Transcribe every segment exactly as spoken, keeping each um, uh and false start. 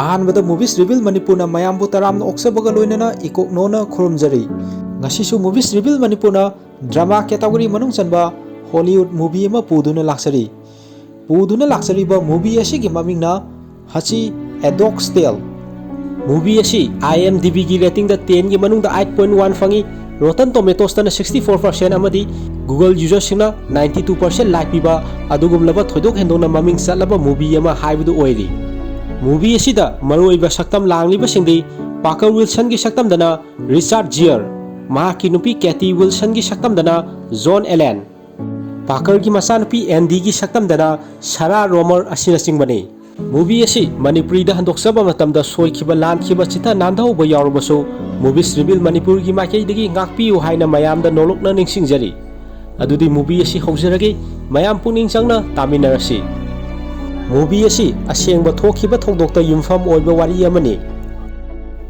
ꯑꯍꯥꯟꯕꯗ Movies Reveal ꯃꯅꯤꯄꯨꯔꯅ ꯃꯌꯥꯝꯕꯨ ꯇꯔꯥꯝꯅ ꯑꯣꯛꯆꯕꯒ ꯂꯣꯏꯅꯅ ꯏꯀꯣꯛꯅꯣꯅ ꯈꯨꯔꯨꯝꯖꯔꯤ꯫ ꯉꯁꯤꯁꯨ Movies Reveal ꯃꯅꯤꯄꯨꯔꯅ drama category ꯃꯅꯨꯡ ꯆꯟꯕ Hollywood movie ꯑꯃ ꯄꯨꯗꯨꯅ ꯂꯥꯛꯆꯔꯤ꯫ ꯄꯨꯗꯨꯅ ꯂꯥꯛꯆꯔꯤꯕ movie ꯑꯁꯤꯒꯤ ꯃꯃꯤꯡꯅ Hachi: A Dog's Tale꯫ Movie ꯑꯁꯤ IMDbꯒꯤ ratingꯗ tenꯒꯤ ꯃꯅꯨꯡꯗ eight point one ꯐꯪꯉꯤ꯫ Rotten Tomatoesꯇꯅ sixty four percent ꯑꯃꯗꯤ Google userꯁꯤꯡꯅ ninety two percent like ꯄꯤꯕ ꯑꯗꯨꯒꯨꯝꯂꯕ ꯊꯣꯏꯗꯣꯛ ꯍꯦꯟꯗꯣꯛꯅ ꯃꯃꯤꯡ ꯆꯠꯂꯕ movie ꯑꯃ ꯍꯥꯏꯕꯗꯨ ꯑꯣꯏꯔꯤ꯫ Movie ꯑꯁꯤꯗ ꯃꯔꯨꯑꯣꯏꯕ ꯁꯛꯇꯝ ꯂꯥꯡꯂꯤꯕꯁꯤꯡꯗꯤ Parker Wilsonꯒꯤ ꯁꯛꯇꯝꯗꯅ Richard Gere, ꯃꯍꯥꯛꯀꯤ ꯅꯨꯄꯤ Katie Wilsonꯒꯤ ꯁꯛꯇꯝꯗꯅ Joan Allen, Parkerꯒꯤ ꯃꯆꯥꯅꯨꯄꯤ Andyꯒꯤ ꯁꯛꯇꯝꯗꯅ Sarah Romer ꯑꯁꯤꯅꯆꯤꯡꯕꯅꯤ꯫ Movie ꯑꯁꯤ ꯃꯅꯤꯄꯨꯔꯤꯗ ꯍꯟꯗꯣꯛꯆꯕ ꯃꯇꯝꯗ ꯁꯣꯏꯈꯤꯕ ꯂꯥꯟꯈꯤꯕ ꯆꯤꯊ ꯅꯥꯟꯊꯍꯧꯕ ꯌꯥꯎꯔꯕꯁꯨ, Movies Reveal ꯃꯅꯤꯄꯨꯔꯒꯤ ꯃꯥꯏꯀꯩꯗꯒꯤ ꯉꯥꯛꯄꯤꯌꯨ ꯍꯥꯏꯅ ꯃꯌꯥꯝꯗ ꯅꯣꯂꯨꯛꯅ ꯅꯤꯡꯁꯤꯡꯖꯔꯤ꯫ ꯑꯗꯨꯗꯤ movie ꯑꯁꯤ ꯍꯧꯖꯔꯒꯦ, ꯃꯌꯥꯝ ꯄꯨꯛꯅꯤꯡ ꯆꯪꯅ ꯇꯥꯃꯤꯟꯅꯔꯁꯤ꯫ Movie ꯑꯁꯤ ꯑꯁꯦꯡꯕ ꯊꯣꯛꯈꯤꯕ ꯊꯧꯗꯣꯛꯇ ꯌꯨꯝꯐꯝ ꯑꯣꯏꯕ ꯋꯥꯔꯤ ꯑꯃꯅꯤ꯫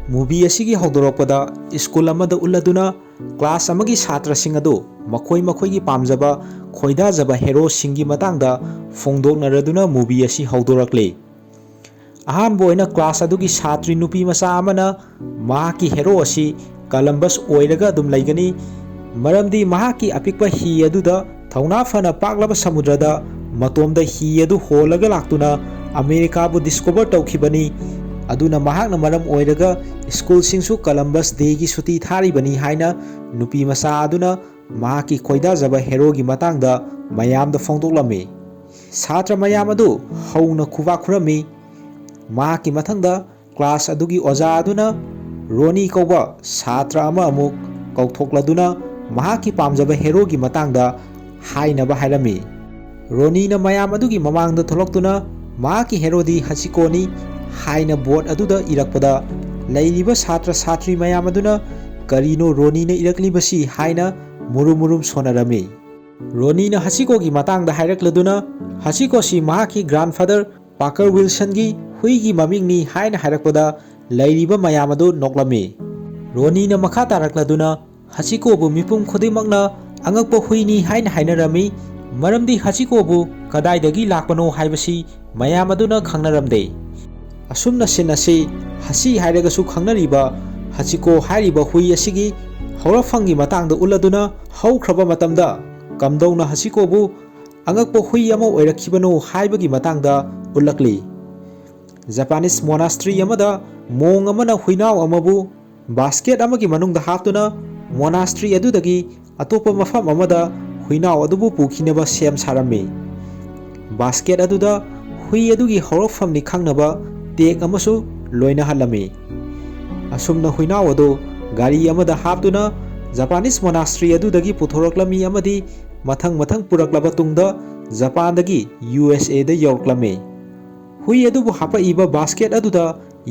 Movie ꯑꯁꯤꯒꯤ ꯍꯧꯗꯣꯔꯛꯄꯗ school ꯑꯃꯗ ꯎꯠꯂꯗꯨꯅ class ꯑꯃꯒꯤ ꯁꯥꯇ꯭ꯔꯁꯤꯡ ꯑꯗꯨ ꯃꯈꯣꯏ ꯃꯈꯣꯏꯒꯤ ꯄꯥꯝꯖꯕ, ꯈꯣꯏꯗꯥꯖꯕ heroꯁꯤꯡꯒꯤ ꯃꯇꯥꯡꯗ ꯐꯣꯡꯗꯣꯛꯅꯔꯗꯨꯅ movie ꯑꯁꯤ ꯍꯧꯗꯣꯔꯛꯂꯤ꯫ ꯑꯍꯥꯟꯕ ꯑꯣꯏꯅ class ꯑꯗꯨꯒꯤ ꯁꯥꯇ꯭ꯔꯤ ꯅꯨꯄꯤ ꯃꯆꯥ ꯑꯃꯅ ꯃꯍꯥꯛꯀꯤ hero ꯑꯁꯤ Columbus ꯑꯣꯏꯔꯒ ꯑꯗꯨꯝ ꯂꯩꯒꯅꯤ, ꯃꯔꯝꯗꯤ ꯃꯍꯥꯛꯀꯤ ꯑꯄꯤꯛꯄ ꯍꯤ ꯑꯗꯨꯗ ꯊꯧꯅꯥ ꯐꯅ ꯄꯥꯛꯂꯕ ꯁꯃꯨꯗ꯭ꯔꯗ ꯃꯇꯣꯝꯗ ꯍꯤ ꯑꯗꯨ ꯍꯣꯜꯂꯒ ꯂꯥꯛꯇꯨꯅ ꯑꯃꯦꯔꯤꯀꯥꯕꯨ discover ꯇꯧꯈꯤꯕꯅꯤ꯫ ꯑꯗꯨꯅ ꯃꯍꯥꯛꯅ ꯃꯔꯝ ꯑꯣꯏꯔꯒ schoolꯁꯤꯡꯁꯨ Columbus Dayꯒꯤ ꯁꯨꯇꯤ ꯊꯥꯔꯤꯕꯅꯤ ꯍꯥꯏꯅ ꯅꯨꯄꯤ ꯃꯆꯥ ꯑꯗꯨꯅ ꯃꯍꯥꯛꯀꯤ ꯈꯣꯏꯗꯥꯖꯕ heroꯒꯤ ꯃꯇꯥꯡꯗ ꯃꯌꯥꯝꯗ ꯐꯣꯡꯗꯣꯛꯂꯝꯃꯤ꯫ ꯁꯥꯇ꯭ꯔ ꯃꯌꯥꯝ ꯑꯗꯨ ꯍꯧꯅ ꯈꯨꯕꯥꯛ ꯈꯨꯔꯝꯃꯤ꯫ ꯃꯍꯥꯛꯀꯤ ꯃꯊꯪꯗ class ꯑꯗꯨꯒꯤ ꯑꯣꯖꯥ ꯑꯗꯨꯅ ꯔꯣꯅꯤ ꯀꯧꯕ ꯁꯥꯇ꯭ꯔ ꯑꯃ ꯑꯃꯨꯛ ꯀꯧꯊꯣꯛꯂꯗꯨꯅ ꯃꯍꯥꯛꯀꯤ ꯄꯥꯝꯖꯕ heroꯒꯤ ꯃꯇꯥꯡꯗ ꯍꯥꯏꯅꯕ ꯍꯥꯏꯔꯝꯃꯤ꯫ ꯔꯣꯅꯤꯅ ꯃꯌꯥꯝ ꯑꯗꯨꯒꯤ ꯃꯃꯥꯡꯗ ꯊꯣꯛꯂꯛꯇꯨꯅ ꯃꯍꯥꯛꯀꯤ heroꯗꯤ ꯍꯆꯤꯀꯣꯅꯤ ꯍꯥꯏꯅ board ꯑꯗꯨꯗ ꯏꯔꯛꯄꯗ, ꯂꯩꯔꯤꯕ ꯁꯥꯇ꯭ꯔ ꯁꯥꯇ꯭ꯔꯤ ꯃꯌꯥꯝ ꯑꯗꯨꯅ "ꯀꯔꯤꯅꯣ ꯔꯣꯅꯤꯅ ꯏꯔꯛꯂꯤꯕꯁꯤ?" ꯍꯥꯏꯅ ꯃꯨꯔꯨꯝ ꯃꯨꯔꯨꯝ ꯁꯣꯟꯅꯔꯝꯃꯤ꯫ ꯔꯣꯅꯤꯅ ꯍꯆꯤꯀꯣꯒꯤ ꯃꯇꯥꯡꯗ ꯍꯥꯏꯔꯛꯂꯗꯨꯅ, ꯍꯆꯤꯀꯣꯁꯤ ꯃꯍꯥꯛꯀꯤ grandfather Parker Wilsonꯒꯤ ꯍꯨꯏꯒꯤ ꯃꯃꯤꯡꯅꯤ ꯍꯥꯏꯅ ꯍꯥꯏꯔꯛꯄꯗ, ꯂꯩꯔꯤꯕ ꯃꯌꯥꯝ ꯑꯗꯨ ꯅꯣꯛꯂꯝꯃꯤ꯫ ꯔꯣꯅꯤꯅ ꯃꯈꯥ ꯇꯥꯔꯛꯂꯗꯨꯅ, ꯍꯆꯤꯀꯣꯕꯨ ꯃꯤꯄꯨꯝ ꯈꯨꯗꯤꯡꯃꯛꯅ ꯑꯉꯛꯄ ꯍꯨꯏꯅꯤ ꯍꯥꯏꯅ ꯍꯥꯏꯅꯔꯝꯃꯤ, ꯃꯔꯝꯗꯤ ꯍꯆꯤꯀꯣꯕꯨ ꯀꯗꯥꯏꯗꯒꯤ ꯂꯥꯛꯄꯅꯣ ꯍꯥꯏꯕꯁꯤ ꯃꯌꯥꯝ ꯑꯗꯨꯅ ꯈꯪꯅꯔꯝꯗꯦ꯫ ꯑꯁꯨꯝꯅ ꯁꯤꯟ ꯑꯁꯤ ꯍꯁꯤ ꯍꯥꯏꯔꯒꯁꯨ ꯈꯪꯅꯔꯤꯕ ꯍꯆꯤꯀꯣ ꯍꯥꯏꯔꯤꯕ ꯍꯨꯏ ꯑꯁꯤꯒꯤ ꯍꯧꯔꯛꯐꯝꯒꯤ ꯃꯇꯥꯡꯗ ꯎꯠꯂꯗꯨꯅ, ꯍꯧꯈ꯭ꯔꯕ ꯃꯇꯝꯗ ꯀꯝꯗꯧꯅ ꯍꯆꯤꯀꯣꯕꯨ ꯑꯉꯛꯄ ꯍꯨꯏ ꯑꯃ ꯑꯣꯏꯔꯛꯈꯤꯕꯅꯣ ꯍꯥꯏꯕꯒꯤ ꯃꯇꯥꯡꯗ ꯎꯠꯂꯛꯂꯤ꯫ ꯖꯄꯥꯅꯤꯁ ꯃꯣꯅꯥꯁꯇ꯭ꯔꯤ ꯑꯃꯗ ꯃꯣꯡ ꯑꯃꯅ ꯍꯨꯏꯅꯥꯎ ꯑꯃꯕꯨ ꯕꯥꯁꯀꯦꯠ ꯑꯃꯒꯤ ꯃꯅꯨꯡꯗ ꯍꯥꯞꯇꯨꯅ ꯃꯣꯅꯥꯁꯇ꯭ꯔꯤ ꯑꯗꯨꯗꯒꯤ ꯑꯇꯣꯞꯄ ꯃꯐꯝ ꯑꯃꯗ ꯍꯨꯏꯅꯥꯎ ꯑꯗꯨꯕꯨ ꯄꯨꯈꯤꯅꯕ ꯁꯦꯝ ꯁꯥꯔꯝꯃꯤ꯫ ꯕꯥꯁꯀꯦꯠ ꯑꯗꯨꯗ ꯍꯨꯏ ꯑꯗꯨꯒꯤ ꯍꯧꯔꯛꯐꯝꯅꯤ ꯈꯪꯅꯕ ꯇꯦꯛ ꯑꯃꯁꯨ ꯂꯣꯏꯅꯍꯜꯂꯝꯃꯤ꯫ ꯑꯁꯨꯝꯅ ꯍꯨꯏꯅꯥꯎ ꯑꯗꯨ ꯒꯥꯔꯤ ꯑꯃꯗ ꯍꯥꯞꯇꯨꯅ ꯖꯄꯥꯅꯤꯁ ꯃꯣꯅꯥꯁꯇ꯭ꯔꯤ ꯑꯗꯨꯗꯒꯤ ꯄꯨꯊꯣꯔꯛꯂꯝꯃꯤ ꯑꯃꯗꯤ ꯃꯊꯪ ꯃꯊꯪ ꯄꯨꯔꯛꯂꯕ ꯇꯨꯡꯗ ꯖꯄꯥꯟꯗꯒꯤ ꯌꯨ ꯑꯦꯁ ꯑꯦꯗ ꯌꯧꯔꯛꯂꯝꯃꯤ꯫ ꯍꯨꯏ ꯑꯗꯨꯕꯨ ꯍꯥꯄꯛꯏꯕ ꯕꯥꯁꯀꯦꯠ ꯑꯗꯨꯗ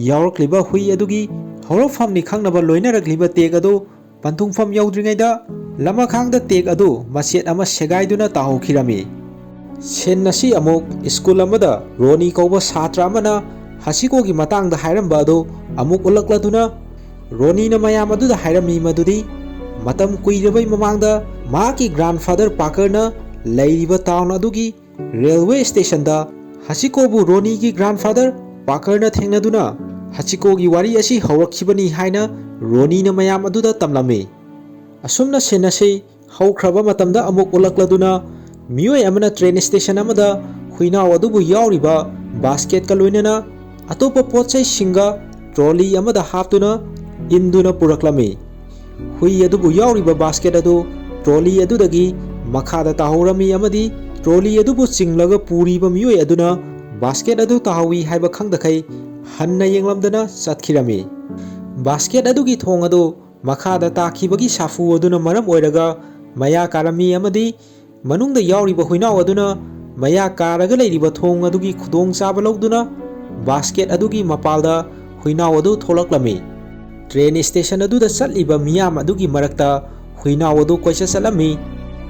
ꯌꯥꯎꯔꯛꯂꯤꯕ ꯍꯨꯏ ꯑꯗꯨꯒꯤ ꯍꯧꯔꯛꯐꯝꯅꯤ ꯈꯪꯅꯕ ꯂꯣꯏꯅꯔꯛꯂꯤꯕ ꯇꯦꯛ ꯑꯗꯨ ꯄꯟꯊꯨꯡꯐꯝ ꯌꯧꯗ꯭ꯔꯤꯉꯩꯗ ꯂꯃꯈꯥꯡꯗ ꯇꯦꯛ ꯑꯗꯨ ꯃꯆꯦꯠ ꯑꯃ ꯁꯦꯒꯥꯏꯗꯨꯅ ꯇꯥꯍꯧꯈꯤꯔꯝꯃꯤ꯫ ꯁꯤꯟ ꯑꯁꯤ ꯑꯃꯨꯛ ꯁ꯭ꯀꯨꯜ ꯑꯃꯗ ꯔꯣꯅꯤ ꯀꯧꯕ ꯁꯥꯇ꯭ꯔ ꯑꯃꯅ ꯍꯁꯤꯀꯣꯒꯤ ꯃꯇꯥꯡꯗ ꯍꯥꯏꯔꯝꯕ ꯑꯗꯨ ꯑꯃꯨꯛ ꯎꯠꯂꯛꯂꯗꯨꯅ, ꯔꯣꯅꯤꯅ ꯃꯌꯥꯝ ꯑꯗꯨꯗ ꯍꯥꯏꯔꯝꯃꯤ ꯃꯗꯨꯗꯤ ꯃꯇꯝ ꯀꯨꯏꯔꯕꯩ ꯃꯃꯥꯡꯗ ꯃꯍꯥꯛꯀꯤ ꯒ꯭ꯔꯥꯟꯐꯥꯗꯔ ꯄꯥꯀꯔꯅ ꯂꯩꯔꯤꯕ ꯇꯥꯎꯟ ꯑꯗꯨꯒꯤ ꯔꯦꯜꯋꯦ ꯁ꯭ꯇꯦꯁꯟꯗ ꯍꯆꯤꯀꯣꯕꯨ ꯔꯣꯅꯤꯒꯤ ꯒ꯭ꯔꯥꯟꯐꯥꯗꯔ ꯄꯥꯀꯔꯅ ꯊꯦꯡꯅꯗꯨꯅ ꯍꯆꯤꯀꯣꯒꯤ ꯋꯥꯔꯤ ꯑꯁꯤ ꯍꯧꯔꯛꯈꯤꯕꯅꯤ ꯍꯥꯏꯅ ꯔꯣꯅꯤꯅ ꯃꯌꯥꯝ ꯑꯗꯨꯗ ꯇꯝꯂꯝꯃꯤ꯫ ꯑꯁꯨꯝꯅ ꯁꯤꯟ ꯑꯁꯤ ꯍꯧꯈ꯭ꯔꯕ ꯃꯇꯝꯗ ꯑꯃꯨꯛ ꯎꯠꯂꯛꯂꯗꯨꯅ, ꯃꯤꯑꯣꯏ ꯑꯃꯅ ꯇ꯭ꯔꯦꯟ ꯁ꯭ꯇꯦꯁꯟ ꯑꯃꯗ ꯍꯨꯏꯅꯥꯎ ꯑꯗꯨꯕꯨ ꯌꯥꯎꯔꯤꯕ ꯕꯥꯁꯀꯦꯠꯀ ꯂꯣꯏꯅꯅ ꯑꯇꯣꯞꯄ ꯄꯣꯠ ꯆꯩꯁꯤꯡꯒ ꯇ꯭ꯔꯣꯂꯤ ꯑꯃꯗ ꯍꯥꯞꯇꯨꯅ ꯏꯟꯗꯨꯅ ꯄꯨꯔꯛꯂꯝꯃꯤ꯫ ꯍꯨꯏ ꯑꯗꯨꯕꯨ ꯌꯥꯎꯔꯤꯕ ꯕꯥꯁꯀꯦꯠ ꯑꯗꯨ ꯇ꯭ꯔꯣꯂꯤ ꯑꯗꯨꯗꯒꯤ ꯃꯈꯥꯗ ꯇꯥꯍꯧꯔꯝꯃꯤ ꯑꯃꯗꯤ ꯇ꯭ꯔꯣꯂꯤ ꯑꯗꯨꯕꯨ ꯆꯤꯡꯂꯒ ꯄꯨꯔꯤꯕ ꯃꯤꯑꯣꯏ ꯑꯗꯨꯅ ꯕꯥꯁꯀꯦꯠ ꯑꯗꯨ ꯇꯥꯍꯧꯏ ꯍꯥꯏꯕ ꯈꯪꯗꯈꯩ ꯍꯟꯅ ꯌꯦꯡꯂꯝꯗꯅ ꯆꯠꯈꯤꯔꯝꯃꯤ꯫ ꯕꯥꯁꯀꯦꯠ ꯑꯗꯨꯒꯤ ꯊꯣꯡ ꯑꯗꯨ ꯃꯈꯥꯗ ꯇꯥꯈꯤꯕꯒꯤ ꯁꯥꯐꯨ ꯑꯗꯨꯅ ꯃꯔꯝ ꯑꯣꯏꯔꯒ ꯃꯌꯥ ꯀꯥꯔꯝꯃꯤ ꯑꯃꯗꯤ ꯃꯅꯨꯡꯗ ꯌꯥꯎꯔꯤꯕ ꯍꯨꯏꯅꯥꯎ ꯑꯗꯨꯅ ꯃꯌꯥ ꯀꯥꯔꯒ ꯂꯩꯔꯤꯕ ꯊꯣꯡ ꯑꯗꯨꯒꯤ ꯈꯨꯗꯣꯡꯆꯥꯕ ꯂꯧꯗꯨꯅ ꯕꯥꯁꯀꯦꯠ ꯑꯗꯨꯒꯤ ꯃꯄꯥꯜꯗ ꯍꯨꯏꯅꯥꯎ ꯑꯗꯨ ꯊꯣꯛꯂꯛꯂꯝꯃꯤ꯫ ꯇ꯭ꯔꯦꯟ ꯁ꯭ꯇꯦꯁꯟ ꯑꯗꯨꯗ ꯆꯠꯂꯤꯕ ꯃꯤꯌꯥꯝ ꯑꯗꯨꯒꯤ ꯃꯔꯛꯇ ꯍꯨꯏꯅꯥꯎ ꯑꯗꯨ ꯀꯣꯏꯆꯠ ꯆꯠꯂꯝꯃꯤ꯫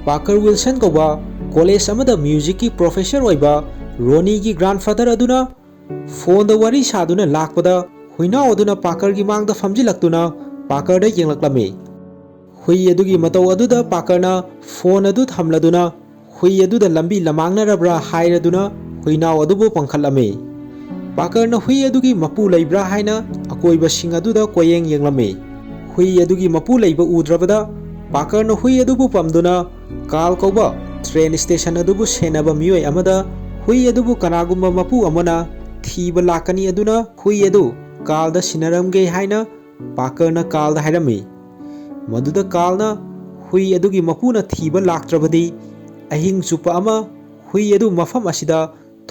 ꯄꯥꯀꯔ ꯋꯤꯜꯁꯟ ꯀꯧꯕ ꯀꯣꯂꯦꯖ ꯑꯃꯗ ꯃ꯭ꯌꯨꯖꯤꯛꯀꯤ ꯄ꯭ꯔꯣꯐꯦꯁꯔ ꯑꯣꯏꯕ ꯔꯣꯅꯤꯒꯤ ꯒ꯭ꯔꯥꯟꯐꯥꯗꯔ ꯑꯗꯨꯅ ꯐꯣꯟꯗ ꯋꯥꯔꯤ ꯁꯥꯗꯨꯅ ꯂꯥꯛꯄꯗ ꯍꯨꯏꯅꯥꯎ ꯑꯗꯨꯅ ꯄꯥꯀꯔꯒꯤ ꯃꯥꯡꯗ ꯐꯝꯖꯤꯜꯂꯛꯇꯨꯅ ꯄꯥꯀꯔꯗ ꯌꯦꯡꯂꯛꯂꯝꯃꯤ꯫ ꯍꯨꯏ ꯑꯗꯨꯒꯤ ꯃꯇꯧ ꯑꯗꯨꯗ ꯄꯥꯀꯔꯅ ꯐꯣꯟ ꯑꯗꯨ ꯊꯝꯂꯗꯨꯅ ꯍꯨꯏ ꯑꯗꯨꯗ ꯂꯝꯕꯤ ꯂꯃꯥꯡꯅꯔꯕ꯭ꯔꯥ ꯍꯥꯏꯔꯗꯨꯅ ꯍꯨꯏꯅꯥꯎ ꯑꯗꯨꯕꯨ ꯄꯪꯈꯠꯂꯝꯃꯤ꯫ ꯄꯥꯀꯔꯅ ꯍꯨꯏ ꯑꯗꯨꯒꯤ ꯃꯄꯨ ꯂꯩꯕ꯭ꯔꯥ ꯍꯥꯏꯅ ꯑꯀꯣꯏꯕꯁꯤꯡ ꯑꯗꯨꯗ ꯀꯣꯌꯦꯡ ꯌꯦꯡꯂꯝꯃꯤ꯫ ꯍꯨꯏ ꯑꯗꯨꯒꯤ ꯃꯄꯨ ꯂꯩꯕ ꯎꯗ꯭ꯔꯕꯗ ꯄꯥꯀꯔꯅ ꯍꯨꯏ ꯑꯗꯨꯕꯨ ꯄꯝꯗꯨꯅ ꯀꯥꯔꯜ ꯀꯧꯕ ꯇ꯭ꯔꯦꯟ ꯁ꯭ꯇꯦꯁꯟ ꯑꯗꯨꯕꯨ ꯁꯦꯟꯅꯕ ꯃꯤꯑꯣꯏ ꯑꯃꯗ ꯍꯨꯏ ꯑꯗꯨꯕꯨ ꯀꯅꯥꯒꯨꯝꯕ ꯃꯄꯨ ꯑꯃꯅ ꯊꯤꯕ ꯂꯥꯛꯀꯅꯤ ꯑꯗꯨꯅ ꯍꯨꯏ ꯑꯗꯨ ꯀꯥꯔꯜꯗ ꯁꯤꯟꯅꯔꯝꯒꯦ ꯍꯥꯏꯅ ꯄꯥꯀꯔꯅ ꯀꯥꯔꯜꯗ ꯍꯥꯏꯔꯝꯃꯤ꯫ ꯃꯗꯨꯗ ꯀꯥꯔꯜꯅ ꯍꯨꯏ ꯑꯗꯨꯒꯤ ꯃꯄꯨꯅ ꯊꯤꯕ ꯂꯥꯛꯇ꯭ꯔꯕꯗꯤ ꯑꯍꯤꯡ ꯆꯨꯞꯄ ꯑꯃ ꯍꯨꯏ ꯑꯗꯨ ꯃꯐꯝ ꯑꯁꯤꯗ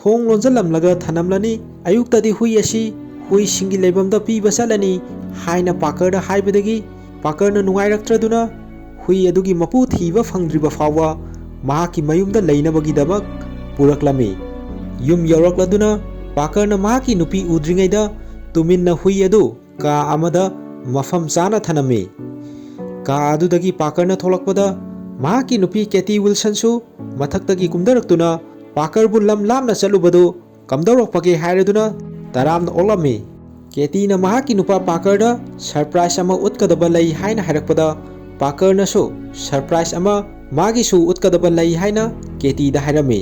ꯊꯣꯡ ꯂꯣꯟꯖꯜꯂꯝꯂꯒ ꯊꯅꯝꯂꯅꯤ꯫ ꯑꯌꯨꯛꯇꯗꯤ ꯍꯨꯏ ꯑꯁꯤ ꯍꯨꯏꯁꯤꯡꯒꯤ ꯂꯩꯐꯝꯗ ꯄꯤꯕ ꯆꯠꯂꯅꯤ ꯍꯥꯏꯅ ꯄꯥꯀꯔꯗ ꯍꯥꯏꯕꯗꯒꯤ ꯄꯥꯀꯔꯅ ꯅꯨꯡꯉꯥꯏꯔꯛꯇ꯭ꯔꯗꯨꯅ ꯍꯨꯏ ꯑꯗꯨꯒꯤ ꯃꯄꯨ ꯊꯤꯕ ꯐꯪꯗ꯭ꯔꯤꯕ ꯐꯥꯎꯕ ꯃꯍꯥꯛꯀꯤ ꯃꯌꯨꯝꯗ ꯂꯩꯅꯕꯒꯤꯗꯃꯛ ꯄꯨꯔꯛꯂꯝꯃꯤ꯫ ꯌꯨꯝ ꯌꯧꯔꯛꯂꯗꯨꯅ ꯄꯥꯀꯔꯅ ꯃꯍꯥꯛꯀꯤ ꯅꯨꯄꯤ ꯎꯗ꯭ꯔꯤꯉꯩꯗ ꯇꯨꯃꯤꯟꯅ ꯍꯨꯏ ꯑꯗꯨ ꯀꯥ ꯑꯃꯗ ꯃꯐꯝ ꯆꯥꯅ ꯊꯅꯝꯃꯤ꯫ ꯀꯥ ꯑꯗꯨꯗꯒꯤ ꯄꯥꯀꯔꯅ ꯊꯣꯛꯂꯛꯄꯗ ꯃꯍꯥꯛꯀꯤ ꯅꯨꯄꯤ ꯀꯦꯇꯤ ꯋꯤꯜꯁꯟꯁꯨ ꯃꯊꯛꯇꯒꯤ ꯀꯨꯝꯊꯔꯛꯇꯨꯅ ꯄꯥꯀꯔꯕꯨ ꯂꯝ ꯂꯥꯞꯅ ꯆꯠꯂꯨꯕꯗꯨ ꯀꯝꯗꯧꯔꯛꯄꯒꯦ ꯍꯥꯏꯔꯗꯨꯅ ꯇꯔꯥꯝꯅ ꯑꯣꯛꯂꯝꯃꯤ꯫ ꯀꯦꯇꯤꯅ ꯃꯍꯥꯛꯀꯤ ꯅꯨꯄꯥ ꯄꯥꯀꯔꯗ ꯁꯔꯄ꯭ꯔꯥꯏꯖ ꯑꯃ ꯎꯠꯀꯗꯕ ꯂꯩ ꯍꯥꯏꯅ ꯍꯥꯏꯔꯛꯄꯗ ꯄꯥꯀꯔꯅꯁꯨ ꯁꯔꯄ꯭ꯔꯥꯏꯖ ꯑꯃ ꯃꯥꯒꯤꯁꯨ ꯎꯠꯀꯗꯕ ꯂꯩ ꯍꯥꯏꯅ ꯀꯦꯇꯤꯗ ꯍꯥꯏꯔꯝꯃꯤ꯫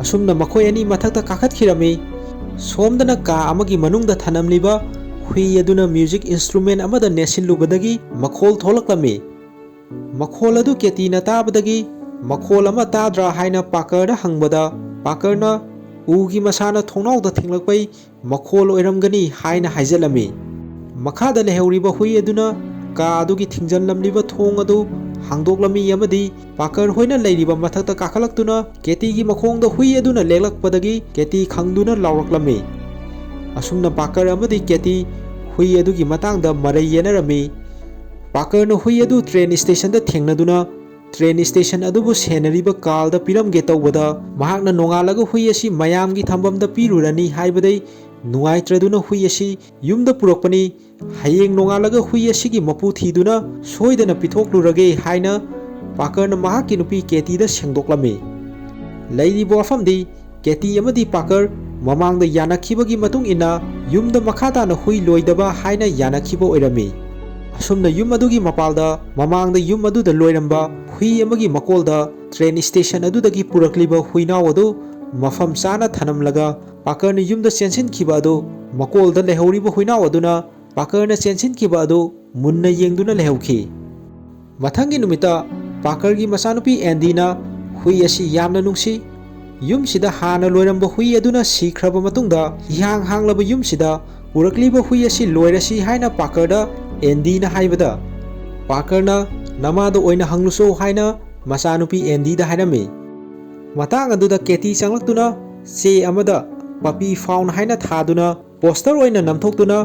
ꯑꯁꯨꯝꯅ ꯃꯈꯣꯏ ꯑꯅꯤ ꯃꯊꯛꯇ ꯀꯥꯈꯠꯈꯤꯔꯝꯃꯤ꯫ ꯁꯣꯝꯗꯅ ꯀꯥ ꯑꯃꯒꯤ ꯃꯅꯨꯡꯗ ꯊꯅꯝꯂꯤꯕ ꯍꯨꯏ ꯑꯗꯨꯅ ꯃ꯭ꯌꯨꯖꯤꯛ ꯏꯟꯁꯇ꯭ꯔꯨꯃꯦꯟ ꯑꯃꯗ ꯅꯦꯠꯁꯤꯜꯂꯨꯕꯗꯒꯤ ꯃꯈꯣꯜ ꯊꯣꯛꯂꯛꯂꯝꯃꯤ꯫ ꯃꯈꯣꯜ ꯑꯗꯨ ꯀꯦꯇꯤꯅ ꯇꯥꯕꯗꯒꯤ ꯃꯈꯣꯜ ꯑꯃ ꯇꯥꯗ꯭ꯔꯥ ꯍꯥꯏꯅ ꯄꯥꯀꯔꯗ ꯍꯪꯕꯗ ꯄꯥꯀꯔꯅ ꯎꯒꯤ ꯃꯁꯥꯅ ꯊꯣꯡꯅꯥꯎꯗ ꯊꯦꯡꯂꯛꯄꯩ ꯃꯈꯣꯜ ꯑꯣꯏꯔꯝꯒꯅꯤ ꯍꯥꯏꯅ ꯍꯥꯏꯖꯜꯂꯝꯃꯤ꯫ ꯃꯈꯥꯗ ꯂꯩꯍꯧꯔꯤꯕ ꯍꯨꯏ ꯑꯗꯨꯅ ꯀꯥ ꯑꯗꯨꯒꯤ ꯊꯤꯡꯖꯤꯜꯂꯝꯂꯤꯕ ꯊꯣꯡ ꯑꯗꯨ ꯍꯥꯡꯗꯣꯛꯂꯝꯃꯤ ꯑꯃꯗꯤ ꯄꯥꯀꯔ ꯍꯣꯏꯅ ꯂꯩꯔꯤꯕ ꯃꯊꯛꯇ ꯀꯥꯈꯠꯂꯛꯇꯨꯅ ꯀꯦꯇꯤꯒꯤ ꯃꯈꯣꯡꯗ ꯍꯨꯏ ꯑꯗꯨꯅ ꯂꯦꯛꯂꯛꯄꯗꯒꯤ ꯀꯦꯇꯤ ꯈꯪꯗꯨꯅ ꯂꯥꯎꯔꯛꯂꯝꯃꯤ꯫ ꯑꯁꯨꯝꯅ ꯄꯥꯀꯔ ꯑꯃꯗꯤ ꯀꯦꯇꯤ ꯍꯨꯏ ꯑꯗꯨꯒꯤ ꯃꯇꯥꯡꯗ ꯃꯔꯩ ꯌꯦꯠꯅꯔꯝꯃꯤ꯫ ꯄꯥꯀꯔꯅ ꯍꯨꯏ ꯑꯗꯨ ꯇ꯭ꯔꯦꯟ ꯁ꯭ꯇꯦꯁꯟꯗ ꯊꯦꯡꯅꯗꯨꯅ ꯇ꯭ꯔꯦꯟ ꯁ꯭ꯇꯦꯁꯟ ꯑꯗꯨꯕꯨ ꯁꯦꯟꯅꯔꯤꯕ ꯀꯥꯔꯜꯗ ꯄꯤꯔꯝꯒꯦ ꯇꯧꯕꯗ ꯃꯍꯥꯛꯅ ꯅꯣꯡꯉꯥꯜꯂꯒ ꯍꯨꯏ ꯑꯁꯤ ꯃꯌꯥꯝꯒꯤ ꯊꯝꯐꯝꯗ ꯄꯤꯔꯨꯔꯅꯤ ꯍꯥꯏꯕꯗꯩ ꯅꯨꯡꯉꯥꯏꯇ꯭ꯔꯗꯨꯅ ꯍꯨꯏ ꯑꯁꯤ ꯌꯨꯝꯗ ꯄꯨꯔꯛꯄꯅꯤ꯫ ꯍꯌꯦꯡ ꯅꯣꯡꯉꯥꯜꯂꯒ ꯍꯨꯏ ꯑꯁꯤꯒꯤ ꯃꯄꯨ ꯊꯤꯗꯨꯅ ꯁꯣꯏꯗꯅ ꯄꯤꯊꯣꯛꯂꯨꯔꯒꯦ ꯍꯥꯏꯅ ꯄꯥꯀꯔꯅ ꯃꯍꯥꯛꯀꯤ ꯅꯨꯄꯤ ꯀꯦꯇꯤꯗ ꯁꯦꯡꯗꯣꯛꯂꯝꯃꯤ꯫ ꯂꯩꯔꯤꯕ ꯋꯥꯐꯝꯗꯤ ꯀꯦꯇꯤ ꯑꯃꯗꯤ ꯄꯥꯀꯔ ꯃꯃꯥꯡꯗ ꯌꯥꯅꯈꯤꯕꯒꯤ ꯃꯇꯨꯡ ꯏꯟꯅ ꯌꯨꯝꯗ ꯃꯈꯥ ꯇꯥꯅ ꯍꯨꯏ ꯂꯣꯏꯗꯕ ꯍꯥꯏꯅ ꯌꯥꯅꯈꯤꯕ ꯑꯣꯏꯔꯝꯃꯤ꯫ ꯑꯁꯨꯝꯅ ꯌꯨꯝ ꯑꯗꯨꯒꯤ ꯃꯄꯥꯜꯗ ꯃꯃꯥꯡꯗ ꯌꯨꯝ ꯑꯗꯨꯗ ꯂꯣꯏꯔꯝꯕ ꯍꯨꯏ ꯑꯃꯒꯤ ꯃꯀꯣꯜꯗ ꯇ꯭ꯔꯦꯟ ꯁ꯭ꯇꯦꯁꯟ ꯑꯗꯨꯗꯒꯤ ꯄꯨꯔꯛꯂꯤꯕ ꯍꯨꯏꯅꯥꯎ ꯑꯗꯨ ꯃꯐꯝ ꯆꯥꯅ ꯊꯅꯝꯂꯒ ꯄꯥꯀꯔꯅ ꯌꯨꯝꯗ ꯆꯦꯟꯁꯤꯟꯈꯤꯕ ꯑꯗꯨ ꯃꯀꯣꯜꯗ ꯂꯩꯍꯧꯔꯤꯕ ꯍꯨꯏꯅꯥꯎ ꯑꯗꯨꯅ ꯄꯥꯀꯔꯅ ꯆꯦꯟꯁꯤꯟꯈꯤꯕ ꯑꯗꯨ ꯃꯨꯟꯅ ꯌꯦꯡꯗꯨꯅ ꯂꯩꯍꯧꯈꯤ꯫ ꯃꯊꯪꯒꯤ ꯅꯨꯃꯤꯠꯇ ꯄꯥꯀꯔꯒꯤ ꯃꯆꯥꯅꯨꯄꯤ ꯑꯦꯟꯗꯤꯅ ꯍꯨꯏ ꯑꯁꯤ ꯌꯥꯝꯅ ꯅꯨꯡꯁꯤ꯫ ꯌꯨꯝꯁꯤꯗ ꯍꯥꯟꯅ ꯂꯣꯏꯔꯝꯕ ꯍꯨꯏ ꯑꯗꯨꯅ ꯁꯤꯈ꯭ꯔꯕ ꯃꯇꯨꯡꯗ ꯏꯍꯥꯡ ꯍꯥꯡꯂꯕ ꯌꯨꯝꯁꯤꯗ ꯄꯨꯔꯛꯂꯤꯕ ꯍꯨꯏ ꯑꯁꯤ ꯂꯣꯏꯔꯁꯤ ꯍꯥꯏꯅ ꯄꯥꯀꯔꯗ ꯑꯦꯟꯗꯤꯅ ꯍꯥꯏꯕꯗ, ꯄꯥꯀꯔꯅ "ꯅꯃꯥꯗ ꯑꯣꯏꯅ ꯍꯪꯂꯨꯆꯣ" ꯍꯥꯏꯅ ꯃꯆꯥꯅꯨꯄꯤ ꯑꯦꯟꯗꯤꯗ ꯍꯥꯏꯔꯝꯃꯤ꯫ ꯃꯇꯥꯡ ꯑꯗꯨꯗ ꯀꯦꯇꯤ ꯆꯪꯂꯛꯇꯨꯅ ꯆꯦ ꯑꯃꯗ "ꯄꯄꯤ ꯐꯥꯎꯟ" ꯍꯥꯏꯅ ꯊꯥꯗꯨꯅ ꯄꯣꯁꯇꯔ ꯑꯣꯏꯅ ꯅꯝꯊꯣꯛꯇꯨꯅ